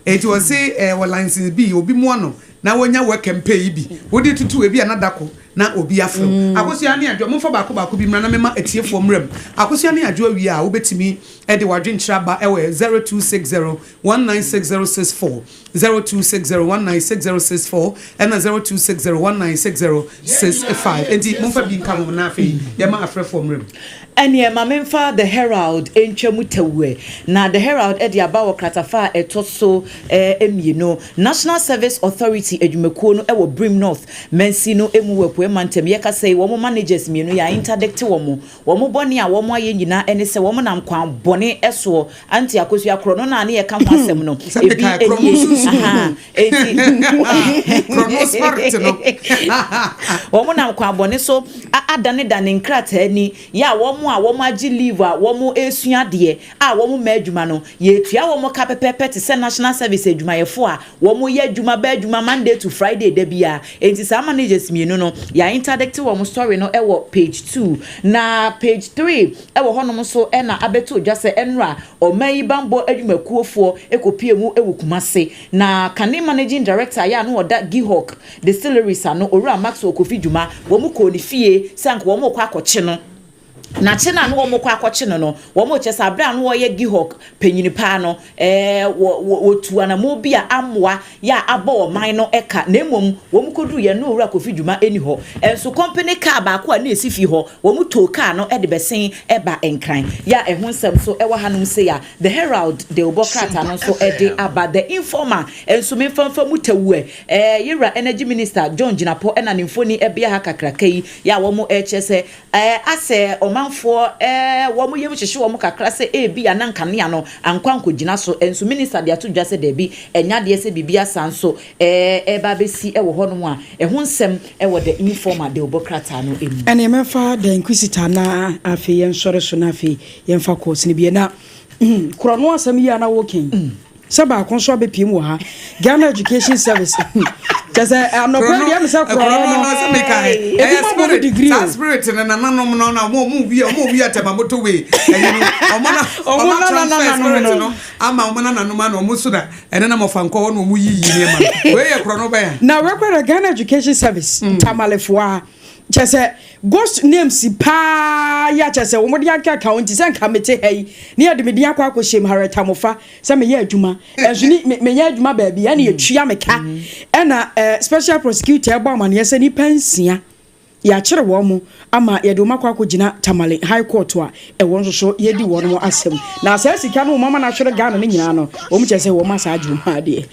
Enti ɔse eh, wɔ license bi, obi moa no na wanya work and pay yi bi. Wode tutu ebi a na da ko na obi afrɛ wo. Akosua ne Adwoa, momfa baako baako bi mmra na mema atiefoɔ mmra mu. Akosua ne Adwoa wie a, wobɛtumi de w'adwenkyerɛ aba wɔ 0260 196064, 0260 196064 ɛna 0260 196065. Enti momfa bi nka ho na afei yɛma afrɛfoɔ mmra mu. Ɛneɛ ma memfa The Herald ntwa mu tawuɛ. Na The Herald de aba wɔ kratafa a ɛtɔ so mmienu. National Service Authority adwumakuo no wɔ Birim North mansin no mu wɔ Apueɛ Mantam. Yɛkasa yi, wɔn managers mmienu yɛa-interdicte wɔn. Wɔn bɔne a wɔn ayɛ nyinaa ne sɛ wɔn nam kwan bɔne soɔ. Auntie Akosua, korɔno no a ne yɛka ho asɛm no, Sɛ ebi mekae korɔno nie. sunsum no. Ahaa, enti Korɔno spirit no. Wɔn nam kwan bɔne so adanedane nkrataa ni, yɛ a wɔn a wɔn agye leave a wɔn resua adeɛ a wɔn mma adwuma no, yɛretua wɔn ka pɛpɛɛpɛ te sɛ National Service adwumayɛfoɔ a wɔn yɛ adwuma ba adwuma Monday to Friday da biara. Enti saa managers mmienu no, yɛ interdicte wɔn story no wɔ page two. Na page three wɔ hɔnom nso na abɛto dwa sɛ ɛnora ɔman yi banbɔ adwumakuofoɔ kɔpue mu wɔ Kumase. Na kane Managing Director a yɛ a na ɔda Gihoc Distilleries ano, Owura Maxwell Kofi Dwuma, wɔn kɔɔ ne fie sɛ anka wɔn rekɔ akɔkye no. Na kye no a na wɔn rekɔ akɔkye no no, wɔn kyerɛ sɛ abere a na ɔyɛ Gihoc panyin paa no, ɛɛ, wɔ, wɔ, wɔtuu anammɔn bi a ammoa yɛ a abɔ ɔman no ka, na mmom wɔn kɔduruiɛ no na Owura Kofi Dwuma nni hɔ. Nso kɔmpene kaa baako a na ɛsi fie hɔ, wɔn too kaa no de bɛsen ba Nkran. Yɛ a ɛho nsɛm nso wɔ hanom sei a The Herald de rebɔ krataa no nso de aba. The Informer nso memfa mfa mu tawuɛ. Ɛɛ, Yɛwura Energy Minister John Jinapor na ne mfoni bea ha kakraka yi, yɛ a wɔn rekyerɛ sɛ Ɛɛ, asɛ ɔmanfoɔ ɛɛ wɔn yam hyehye wɔn kakra sɛ ebia na nkanea no ankɔ ankɔgyina so, nso minista de ato dwa sɛ daabi, ɛnyɛ adeɛ sɛ biribi asa nso ɛɛ ɛreba abɛsi wɔ hɔnom a ɛho nsɛm wɔ The Informer dawubɔ krataa no mu. Ɛneɛ mɛfa The Inquisitor na afei yɛnsɔre so na afei yɛmfa course no bio. Na korɔno asɛm yi a na woka yi, Sɛ baako nso abɛpiem wɔ ha. Ghana Education Service. Kyɛ sɛ anɔpa deɛ mi sɛ korɔ no. Sɛ mi ka yi. Ebi ma bɔ degree o. Saa spirit no nananom no na ɔmo ɔmo wi ɔmo wi atɛm motorway. Ɛyi no ɔmo na ɔmo transfer spirit no ama ɔmo nananom ana ɔmo so na ɛne na mɔfa nkɔ hɔ na ɔmo yiyi nneɛma no. Wei yɛ korɔ no bɛn. Na wei kora Ghana Education Service Tamalefoɔ a kyɛ sɛ ghost names paa yi a kyɛ sɛ wɔn de akeka wɔn ti sɛ nka mete ha yi ne yɛde me din akɔ akɔhyɛ mu Harriet Amofa sɛ meyɛ adwuma ɛnso ni me meyɛ adwuma baabi ɛna yɛtua me ka ɛna eh, special prosecutor ɛbɔ amaneɛ sɛ nipa nsia. Yɛakyere wɔn ama yɛde wɔn akɔ akɔgyina Tamale High Court a ɛwɔ nso so yɛdi wɔn asɛm. Na saa sika no wɔn ama no ahwere Ghana no nyinaa no, wɔn kyerɛ sɛ wɔn asa agye wɔn adeɛ.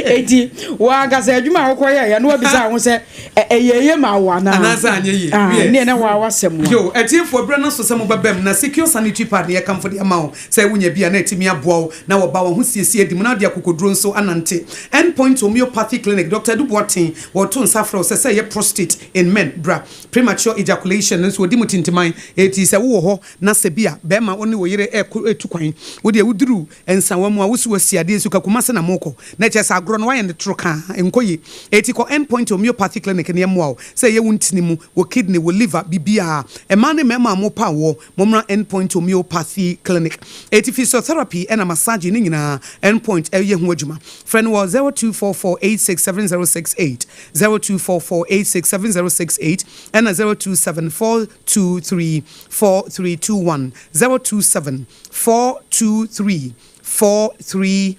Enti wɔn ankasa adwuma a wɔkɔyɛ yɛ no wɔbisa ho sɛ ɛyɛ yie ma wo anaa? Anaasɛ anyɛ yie. Ah, ne ɛna wɔn awasɛm. Yo, atiefoɔ berɛ no so sɛ mobɛbam na Secure Sanitary Pad na yɛkamfo de ama wo sɛ wonya bi a na atumi aboa wo na wɔba wɔn ho siesie adi mu na wode akokoduro nso anante. End Point Homeopathy Clinic, Dr. Adu Boateng, Wɔto nsa frɛ wo sɛ sɛ ɛyɛ prostate in men bra, premature ejaculation no nso wɔdi mu tintiman. Enti sɛ wowɔ hɔ na sɛ bi a bɛrima wo ne wo yere rekɔ retu kwan, wo deɛ woduru nsawa mu a wo se woasi adeɛ nso ka Kumasi na morekɔ na kyerɛ sɛ agorɔ no woayɛ no toro kaa, ɛnkɔ yie. Enti kɔ End Point Homeopathy Clinic na yɛmmoa wo sɛ ɛyɛ wo ntini mu, wo kidney, wo liver, biribiara. Mmaa ne mmarima a mopa awoɔ, mommra End Point Homeopathy Clinic. Enti physiotherapy ɛna massaging ne nyinaa End Point yɛ ho adwuma. Frɛ no wɔ 0244867068, 0244867068 ɛna 0274234321, 0274234321.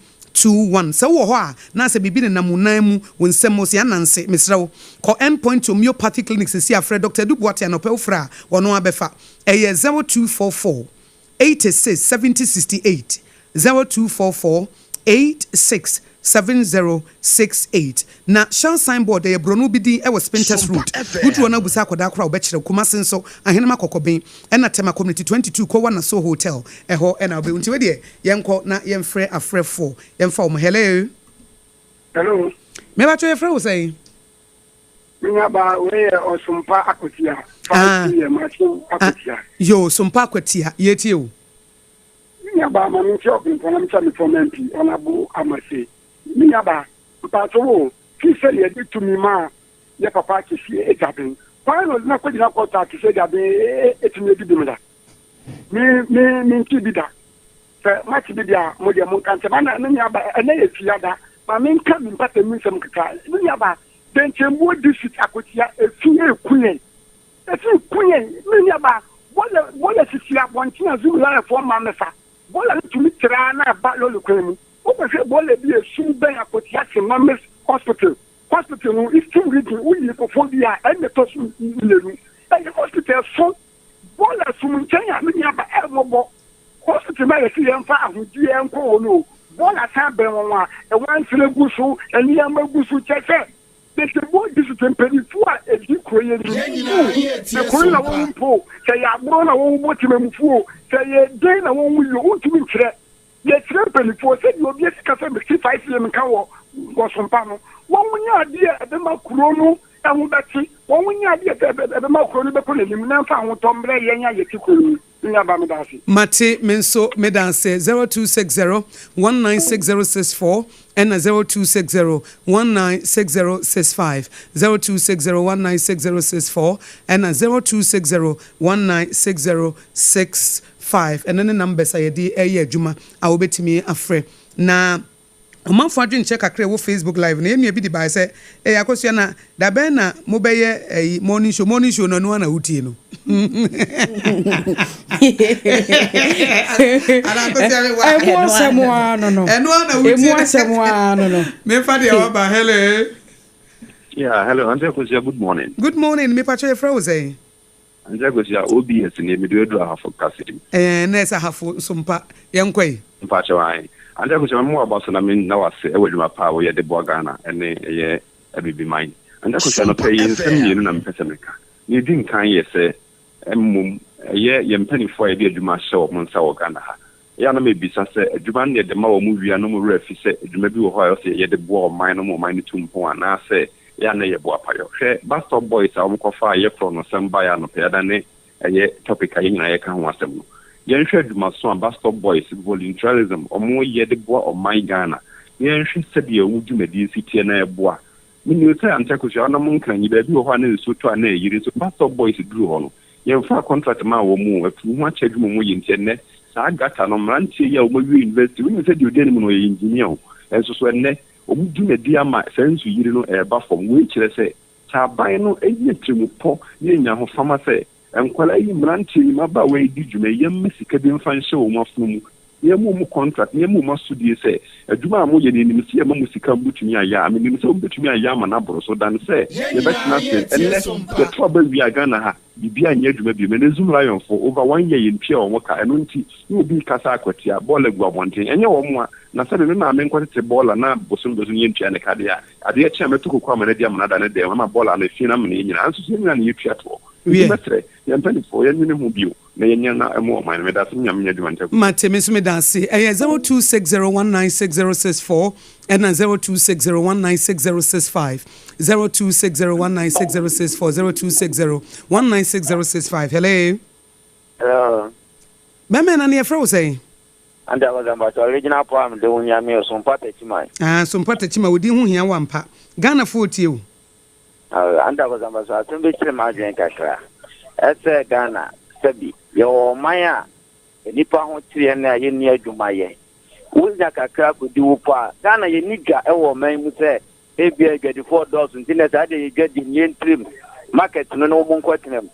Sɛ wowɔ hɔ a na sɛ biribi nenam wo nan mu, wo nsam, wo se ananse, mesrɛ wo, kɔ End Point Homeopathy Clinic seesei ara frɛ Dɔkta Adu Boateng anɔpa yi wofrɛ a ɔno ara bɛfa. Ɛyɛ 0244 86 70 68, 0244 86 70 68. Na Shell sign board ɛyɛ brɔno bi din ɛwɔ Spintex Road. Wodu hɔ na wobisa akɔdaa koro a wɔbɛkyerɛ wo. Kumasi nso, Ahenema Kɔkɔben ɛna Tema Community 22 Kowa Naso Hotel ɛhɔ ɛna wobɛhu. Nti wei deɛ yɛnkɔ na yɛmfrɛ afrɛfoɔ yɛmfa wɔn. Hello. Hello. Mebatwɔ yɛfrɛ wo sɛn? Me nua baa, wei yɛ Ɔsompa Akwatia, 5 pm, Akyem Akwatia. Yoo, Sompa Akwatia, yɛretie wo. Me nua baa, ma menkyia Ɔbenfo na menkyia me former MP, Honourable Amase. Me nua baa, mpakyɛw o, fii sɛ yɛde tumi maa yɛ papa Akyesie Agyaben, kwan na ɔde no akɔgyina kɔɔto a Akyesie Agyaben atumi adi bem da? Me, me, mentee bi da. Sɛ moate bi deɛ a, mo deɛ monka nkyerɛ me. Ana, me nua baa, ɛnnɛ yɛ Fiada, ma menka me mpatamu nsɛm kakra. Me nua baa, Dɛnkyɛmmuo district akotia efi eku yɛn efi ku yɛn me nua baa bɔlɛ bɔlɛ sisi abɔnten a zoom lion foɔ mma mmɛfa bɔlɛ no tumi traa na aba lɔle kwan mu wokɔhwɛ bɔlɛ bi a esum bɛn akotia Semames hospital hospital no eastern region woyi kɔfoɔ bi a ɛna ɛtɔ so mmienu ɛyɛ hospital ɛso Bɔɔla sum nkyɛn a me nua ba ɛmmɔbɔ. Hospital no a yɛse yɛmfa ahodie nkɔ hɔ no o, bɔɔla san bɛn wɔn a, nwansena gu so, nneɛma gu so, kyerɛ sɛ Besebuo district mpaninfoɔ a ɛdi kuro yi anim, wonhu sɛ kuro yi na wɔn mpo o, sɛ ɛyɛ aborɔ na wɔn bɔ temamufoɔ o, sɛ ɛyɛ den na wɔn yi o, wontumi nkyerɛ. Yɛkyerɛ mpaninfoɔ sɛdeɛ obi asi ka sɛ mete 5 am nka wɔ Nkɔsompa no, wɔn nyɛ adeɛ a ɛbɛma kuro no ho bɛte, wɔn nyɛ adeɛ a ɛbɛma kuro no bɛkɔ n'anim na ɛmfa ahotɔ mmerɛ yɛn a yɛte kuro no mu. Me nua ba meda ase. Mate me nso meda ase 0260 196064 ɛna 0260 196065 0260 196064 ɛna 0260 196065. 5, Ɛno ne numbers a yɛde reyɛ adwuma a wobɛtumi afrɛ. Na ɔmanfoɔ adwenkyerɛ kakra a ɛwɔ Facebook live no, yɛn nua bi de baeɛ sɛ, Ei Akosua, na da bɛn na mobɛyɛ ayi morning show? Morning show no, ɛno ara na wotie no. Ana Akosua me wa? Ɛmu asɛm ara no no. Ɛno ara na wotie Ɛmu asɛm ara no no. Memfa deɛ waba. Hello. Yeah, hello, Auntie Akosua, good morning. Good morning, mepakyɛ yɛfrɛ wo sɛn? Auntie Akosua, OBS nie, mede wo aduru Ahafo kasa mu. Ɛɛ, nurse Ahafo nso mpa, yɛnkɔ yi. Mpakyɛw ae. Auntie Akosua, mema wo aba so na me nna wo ase wɔ adwuma pa a woyɛ de boa Ghana ne ɛyɛ Abibiman. Auntie Akosua, anɔpa yi nsɛm mmienu na mepɛ sɛ meka. Nea edi nkan yɛ sɛ, mmom ɛyɛ yɛn mpaninfoɔ a yɛde adwuma ahyɛ wɔn nsa wɔ Ghana ha. Ɛyɛ a na mebisa sɛ, adwuma no na yɛde ma wɔn wie a na wɔn werɛ afi sɛ adwuma bi wɔ hɔ a ɛwɔ sɛ yɛyɛ de boa ɔman no ma ɔman no tu mpɔn anaasɛ ɛyɛ a na ɛyɛ boapayɔ? Hwɛ Bus Stop Boys a wɔkɔfaa yɛ korɔnosɛm baeɛ anɔpa yi adane ɛyɛ topic a yɛn nyinaa yɛka ho asɛm no. Yɛnhwɛ adwumaso a Bus Stop Boys, volunteerism, wɔyɛ de boa ɔman Ghana na yɛnhwɛ sɛdeɛ wɔn dwumadie si teɛ na ɛboa. Menim sɛ Ante Akosua wonam Nkran yi baabi wɔ hɔ a na nsuo tɔ a na ɛyiri nso Bus Stop Boys duru hɔ no Yɛmfaa contract maa wɔn o, atuu ho akyɛ adwuma wɔn yɛ nti ɛnnɛ saa gutter no mmeranteɛ yi a wɔn awie university, wonim sɛ deɛ ɔdi anim no ɔyɛ engineer o, nso so ɛnnɛ wɔn dwumadi ama saa nsu yiri no ɛreba fam. Wei kyerɛ sɛ, sɛ aban no nya tirimupɔ na ɛnya ahofama sɛ nkwadaa yi, mmeranteɛ yi, mmabaawa yi di dwuma yi, yɛmma sika bi mfa nhyɛ wɔn afono mu. Na yɛma wɔn contract, na yɛma wɔn asodie sɛ, adwuma a moyɛ no, yɛnim sɛ yɛma mo sika a mobɛtumi ayɛ a, menim sɛ mobɛtumi ayɛ ama no aboro so than sɛ yɛbɛtena ase. Ɛnnɛ, yɛto aba wie a, Ghana ha, biribiara nyɛ adwuma bio. Ɛnnɛ Zoom Lion foɔ, over one year yɛntua wɔn ka, ɛno nti na obi rekasa akwatia, bɔɔla gu abɔnten. Ɛnyɛ wɔn a, na sɛbe me maame nkɔtete bɔɔla na bosome bɛso no yɛntua ne ka deɛ a, adeɛ kye a mɛto koko ama no adi ama no ada ne dan mu ama bɔɔla no efi no amene yɛn nyinaa. Nanso so yɛn nyinaa na yɛtua toɔ? Nti Wiɛ. mɛsrɛ yɛn mpanimfoɔ, yɛnnwene ho bio na yɛnyɛ na ɛmmoa ɔman no. Meda ase, me Nyame nyɛ adwuma ntɛm. Mate, me nso meda ase. Ɛyɛ 0260196064 ɛna 0260196065, 0260196064, 0260196065. Hello. Hello. Bɛmɛ na ne yɛfrɛ wo sɛn? Ante Akwasi Mpacho, original poem de wo hia me o, Sompa Techiman. Ah, Sompa Techiman, wo din ho hia wo ampa. Ghana foɔ tie o. Ante Akwasi Mpacho, asɛm bi kyere m'adwene kakra. Ɛsɛ Ghana, sɛbi, yɛwɔ ɔman a nnipa ho kyere yɛn a yɛnni adwuma yɛ. Wonya kakra kɔdi wo pɔ a, Ghana yɛnni dwa wɔ ɔman yi mu sɛ ebia adwadifoɔ dɔɔso nti na saa deɛ yɛdwa di no yɛntirim market no na wɔn nkɔtena mu.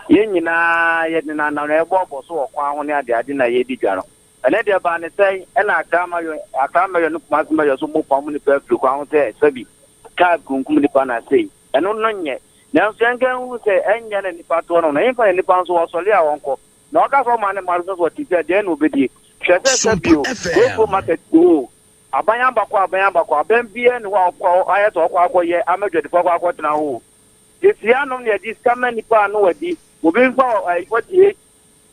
Yɛn nyinaa yɛde nanam na yɛbɔɔbɔ so wɔ kwan ho ne adeade na yɛredi dwa no. Ɛnɛ deɛ ɛbaa ne sɛn ɛna Accra Mayor, Accra Mayor ne Kumasi Mayor so mopam nnipa afiri kwan ho sɛ sɛbi kaa kunkum nnipa na sei. Ɛno no nyɛ. Nanso yɛnka nhu sɛ ɛnyɛ na nnipa toɔ no no. Ɛmfa na nnipa nso wɔsɔre a wɔnkɔ. Na ɔka sɛ ɔma ne mma no nso wɔte sɛ deɛn na ɔbɛdie. Hwɛ sɛ sɛbi o, Kurokuro market o, aban aba kɔ aban aba kɔ, aban biara nni hɔ a ɔkɔ ayɛ sɛ ɔkɔ akɔyɛ ama adwadifoɔ akɔ akɔtena hɔ o. Yɛsi anom na yɛde sika ma nnipa a na wɔadi. Obi mfa ɔ 48,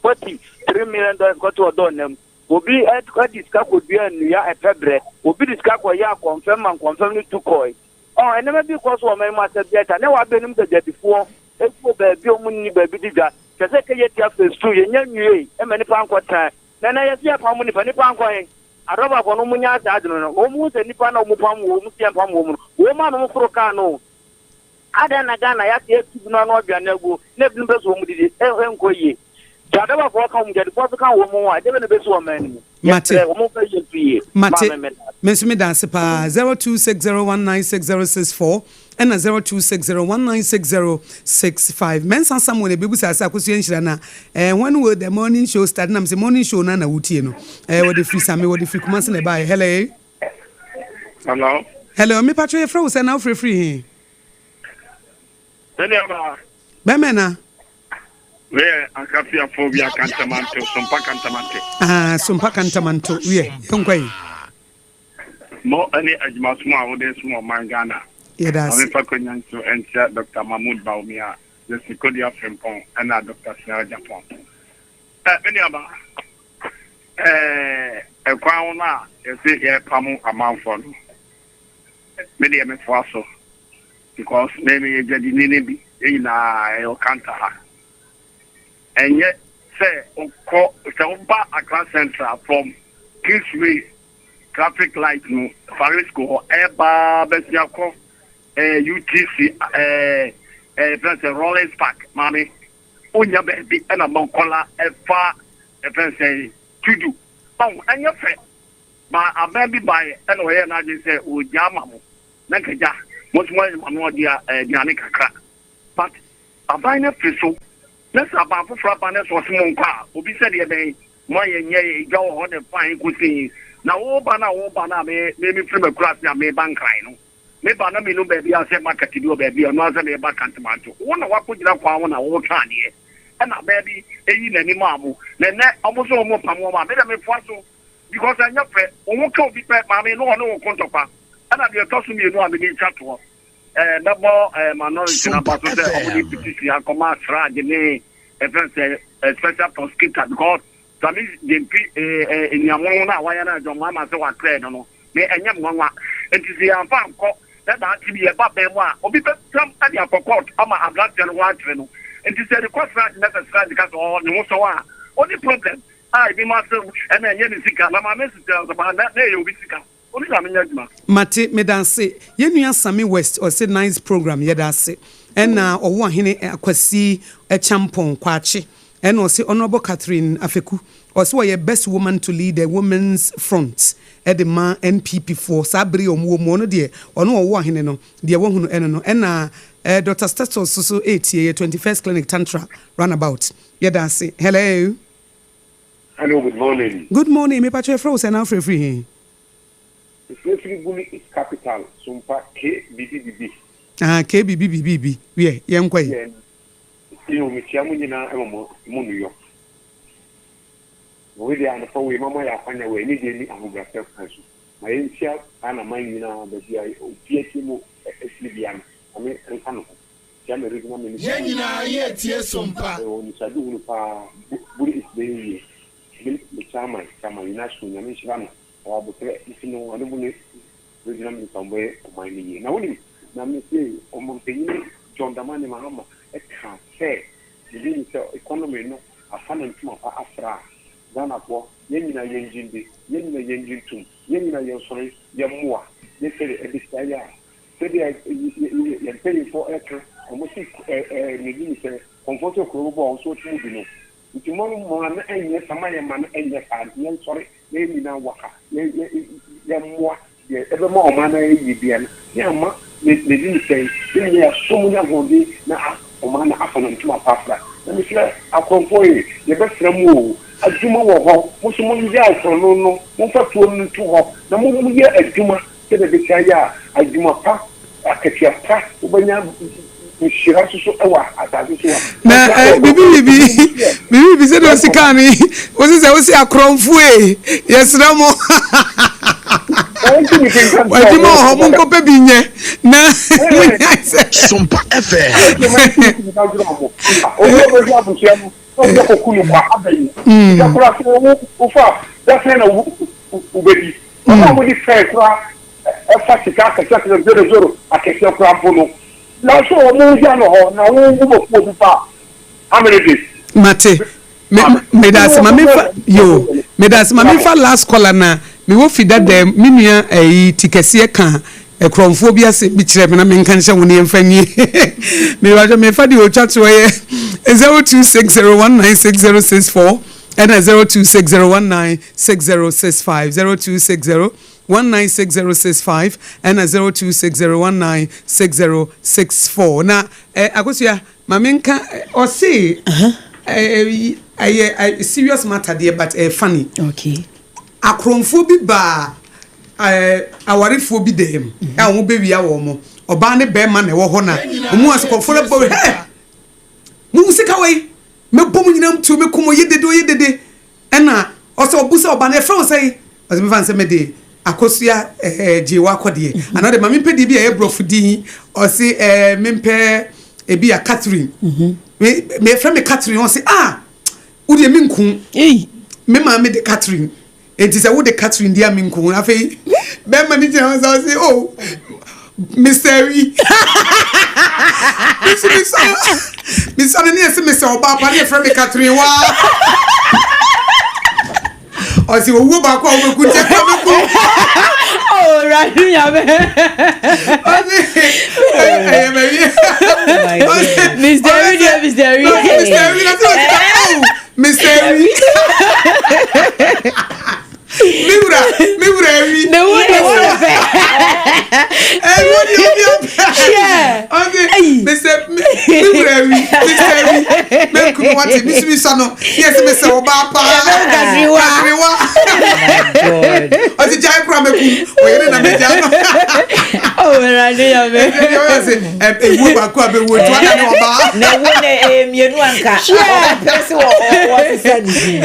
43 million dollars kɔto ɔdɔ nna mu. Obi de sika kɔdua nnua ɛpɛ berɛ. Obi de sika kɔyɛ akɔmfɛm ma nkɔmfɛm no tu kɔe. Ɔ nneɛma bi kɔ so wɔ ɔman mu asɛ bi ɛta ne wabɛnum sɛ dwadifoɔ ɛkuo baabi a wɔn nni baabi di dwa. Kyerɛ sɛ kɛyɛ tia phase 2 yɛnya nwiei ɛma nnipa nkɔtena. Na na yɛsi yɛpam nnipa, nnipa nkɔ he? Adɔbafoɔ no wɔn nya saa adwene no. Wɔn hu sɛ nnipa na wɔn pam wɔn, wɔn si yɛn pam wɔn no. Wɔn a na wɔn foro kaa no. Adɛn na Ghana yɛate atu binom ano aduane aguo na ebinom pɛ sɛ wɔn didi? Ɛnkɔ yie. Sɛ adɔbafoɔ ka wɔn, dwadifoɔ nso ka wɔn ho a, ɛdeɛ bɛn na ɛbɛsi wɔ ɔman no mu? Mate. Yɛsrɛ wɔn mfa yie nto yie. Mate. Maame meda ase. Me nso meda ase paa. 0260196064 ɛna 0260196065. Mensah Samuel ebebusa sɛ Akosua Nhyira na eh, when will the morning show start? Na mese morning show na na wotie no. Eh, wɔde firi Same, wɔde firi Kumasi na ɛbaeɛ. Hello. Hello. Hello, me patro yɛfrɛ wo sɛ na wofrɛ firi he? Sɛdeɛ ba. Bɛmɛ na. Weyɛ akafiafoɔ bi akantamanto, sompa kantamanto. Ah, sompa kantamanto, wiɛ, yɛnkɔ yi. Mo ne adwumasom a wode som ɔman Ghana. Yɛda ase. Maame fa kwanya nso nkyia Dr. Mahmood Bawumia, Jesse Kodia Frimpong ɛna Dr. Sinara Jappong. Ɛ me nuaba, ɛɛ ɛkwan ho no a yɛse yɛrepamo amanfoɔ no, me deɛ metoa so because me meyɛ dwadini no bi, yɛn nyinaa ɛyɛ ɔkanta ha. Ɛnyɛ sɛ wokɔ sɛ woba Accra Central from Kingsway traffic light no Farisco hɔ ɛba bɛsia kɔ ɛɛ UTC ɛɛ ɛɛ fɛn sɛ Rawlings Park maame wonya baabi ɛna mɔnkɔla ɛfa ɛfɛn sɛ tudu ɔn ɛnyɛ fɛ ba aban bi baeɛ ɛna ɔyɛ n'adwene sɛ ɔgya ama mo na nkagya mo nso mo ayɛ mo ano aduane kakra but aban no afiri so na sɛ aban foforɔ aba no sɛ ɔse mo nkɔ a obi sɛ deɛ bɛn mo ayɛ nyɛ edwa wɔ hɔ ne fan kɔsi na woba no a woba no a me me mefiri m'akura ase a meba Nkran no meba na menu baabi a sɛ market bi wɔ baabi a ɔno asɛ meba Kantamanto wo na wakɔgyina kwan ho na wotwa adeɛ ɛna baabi eyi n'anim a mo na ɛnɛ ɔmo so ɔmo pam wɔn a me dɛ mefoa so because ɛnyɛ fɛ wo ho ka obi pɛ maame no ɔne wo ko ntɔkwa. Ɛna deɛ ɛtɔ so mmienu a mede twa toɔ, ɛɛ mɛbɔ ɛɛ minority no aba so sɛ ɔmo de petition akɔma srag ne ɛfɛn sɛ ɛ special prosecutor because Sami Gyamfi ɛɛ ɛɛ nnuamono no a wayɛ no adwuma ama sɛ wakrɛ no no me ɛnyɛ me nwanwa. Nti sɛ yɛamfa ankɔ na daakye bi yɛba bɛn mu a obi bɛtwam de akɔ court ama aberanteɛ no ho akyerɛ no. Nti sɛ yɛde kɔ srag na sɛ srag ka sɛ ɔɔ ne ho sɔ a ɔni problem a ebi mo asɛm ɛna ɛnyɛ ne sika na maame sisi asɛm a na ɛyɛ obi sika obi na menya adwuma. Mate, medase. Yɛn nua Sammy West ɔse nice program, yɛdase. Ɛna Ɔwoahene Akwasi Kyampong Kwakye ɛna ɔse Honourable Catherine Afeku ɔse ɔyɛ best woman to lead the women's front ɛde ma NPP foɔ saa bere a ɔmo wɔ mu ɔno deɛ ɔno Ɔwoahene no deɛ wahunu ɛno no. Ɛna Doctor Stetsos nso ɛretie yɛ 21st Clinic Tantra runabout. Yɛdase. Hello. Hello, good morning. Good morning, mepakyɛ yɛfrɛ wo sɛn na wofrɛ firi he? Mefrɛ firi Gulu East Capital, Sompa, K bibi bibi. Ah, K bibi bibi bi, wiɛ, yɛnkɔ yi. Yeah, yo, mekyia mo nyinaa ɛma mo mo nuyɔ. Wei deɛ anɔpa wei mama yɛ akwanya wɔ anigye ne ahobrɛasɛ kwan so. Ma yɛnkyia Ghana man nyinaa baabi a obi atie mu afiri bia no, Nyame nka ne ho. Kyia me regional minister. Yɛn nyinaa yɛ tie som pa. Mewɔ anisoadehunu paa Buri East bɛyɛ yie. Me me chairman chairman Yunasco Nyame nhyira no ɔwɔ aboterɛ nti no ɔne mo ne regional minister mo bɛyɛ ɔman no yie. Na wonim na me se ɔmampanyini John Dramani Mahama kaa sɛ menim sɛ economy no afa ne ntoma pa afra a Ghanafoɔ yɛn nyinaa yɛngye ndi yɛn nyinaa yɛngye ntom yɛn nyinaa yɛnsɔre yɛmmoa ne sɛdeɛ ɛbɛsi ayɛ a Sɛdeɛ yɛn mpanyinfoɔ ɛka, wɔn se ɛɛ medi ni sɛ, kɔmfoɔ sɛ kuro bɛbɔ a wɔn nso wɔte mu bi no. Nti mo mma no ɛnyɛ saa, ma yɛn mma no ɛnyɛ saa. Nti yɛn sɔre na yɛn nyinaa waka, yɛn yɛn yɛn mmoa deɛ ɛbɛma ɔman no ayɛ yie biara no, ne ama medi ni sɛ, yɛn nyinaa yɛasɔ mu ne ahoɔden na ɔman no afa ne ntoma pa afra. Na mesrɛ akorɔmfoɔ ee, yɛbɛsrɛ mo oo, adwuma wɔ hɔ, mo nso mongyae korɔno no, momfa tuo no nto hɔ na monyɛ adwuma. Sɛdeɛ ɛbɛsi ayɛ a adwuma pa, akatua pa, wobɛnya nhyira nso so wɔ asase so a. Na eh, bibi bibi bibi bibi sɛdeɛ ɔsi kaa no yi wosi sɛ wosi akorɔmfoɔ ee yɛsrɛ mo adwuma wɔ hɔ monkɔpɛ bi nyɛ na monyae sɛ. Sompa FM. Obi a ɔbɛhwɛ abusua no na ɔde akɔku no kwa abɛn. Sika koraa sɛ wofa dasɛn na wobɛdi. Wɔn a wɔde fɛn koraa fa sika akɛseɛ akɛseɛ zero zero akɛseɛ koraa mpo no, nanso wɔn gya no hɔ na wo wobɛku obi pa a, how many days? Mate. Me medase ma memfa yo medase ma memfa last caller na mewɔ fi dada me nua ɛyi ti kɛseɛ ka ɛkorɔmfoɔ bi ase bi kyerɛ me na menka nhyɛ wo ne yɛmfa nwie mewatwɛ mefa deɛ ɔtwa toɔ yɛ 0260196064 ɛna 0260196065, 0260196065 ɛna 0260196064. Na eh, Akosua, ma menka ɔse ɛyɛ eh, serious matter deɛ but ɛyɛ funny. Okay. Akorɔmfoɔ bi baa eh, awarefoɔ bi dɛm a wɔn bɛwia wɔn mo. Ɔbaa ne bɛrima na ɛwɔ hɔ na wɔn asokɔfoɔ no bɔ hɛ mo sika wei. Mɛbɔ mo nyinaa tuo, mɛku mo, ɔyɛ dede, ɔyɛ dede. Ɛna ɔsɛ ɔbu sɛ ɔba no, yɛfrɛ wo sɛn? Ɔsɛ mefa no sɛ mede Akosua ɛɛ gyee w'akɔdeɛ. Mhm. Anaa ɔde ma mempɛ deɛ bi a ɛyɛ borɔfo din. Ɔse ɛɛ mempɛ ebi a Catherine. Mhm. Me mefrɛ me Catherine, ɔse ah wo deɛ menku. Me maame de Catherine. Enti sɛ wode Catherine di a menku ho. Afei bɛrima no gyina hɔ sɛ ɔse oh Mr. Wi. Mesi misa misa no ne yɛse mesɛ ɔbaa pa ne yɛfrɛ me Catherine waa. Ɔse owuo baako a wobɛku nti ɛkora bɛku. Oh, Awurade Nyame. Ɔse ɛyɛ mawie. Mr. Wi deɛ Mr. Wi. Mr. Wi na sɛ ɔse oh Mr. Wi. Mi wura, mi wura wi. Ne wo ne wo ne fɛ. Ɛyi wo ni obi ɔpɛ. Ɔsi Mr. Mi wura wi, Mr. Wi. Mɛ nkunu wate, mi si mi sɔ no. Yɛ si mi sɛ ɔbaa paa. Kasiriwa. Kasiriwa. Ɔsi gya ekura mɛ kun. Ɔyɛ ne na mɛ gya no. Ɔwura ne ya mɛ. Ɛdi ɔyɛ sɛ ewuo baako a bɛ wuo tu ada ne ɔbaa. Na ewu ne ɛyɛ mmienu anka. Ɔbɛpɛ sɛ wɔ wɔsesa ne din.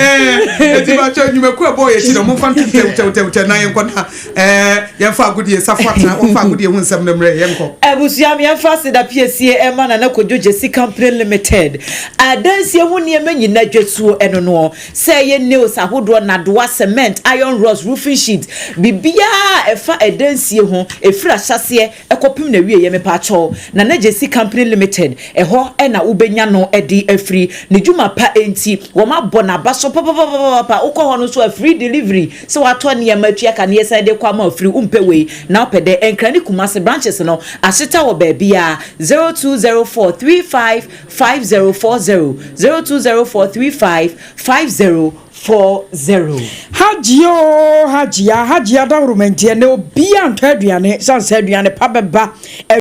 Eti ba kyɛ nnwumakuo ɛbɔ yɛ akyi na wɔn fa ntum tɛwtɛwtɛwtɛ na yɛn kɔ na ɛɛ yɛn fa agodie safo atena wɔn fa agodie ho nsɛm no mmerɛ yɛn kɔ. Abusua me yɛmfa aseda piesie ɛma Nana Kojo Gyasi Company Limited adansie ho nneɛma nyina dwasuo ɛno noɔ sɛ ɛyɛ nails ahodoɔ nadoa cement iron rods roofing sheet biribiara a ɛfa ɛdansie ho ɛfiri ahyɛaseɛ kɔpem n'awieɛ mepaakyɛw Nana Gyasi Company Limited ɛhɔ na wobɛnya no de afiri ne dwuma pa nti wɔn abɔ n'aba so papapapapa wokɔ hɔ no nso a free delivery sɛ watɔ nneɛma atua ka ne yɛsan de kɔ ama wo free wompɛ wei na wopɛ dɛ Nkran ne Kumasi branches no ahyeta wɔ baabiara 0204 35 5040 0204 35 5040. Hajia oo Hajia, Hajia dawuroma nti ɛnɛ obiaa ntɔ aduane sane sɛ aduane pa bɛba.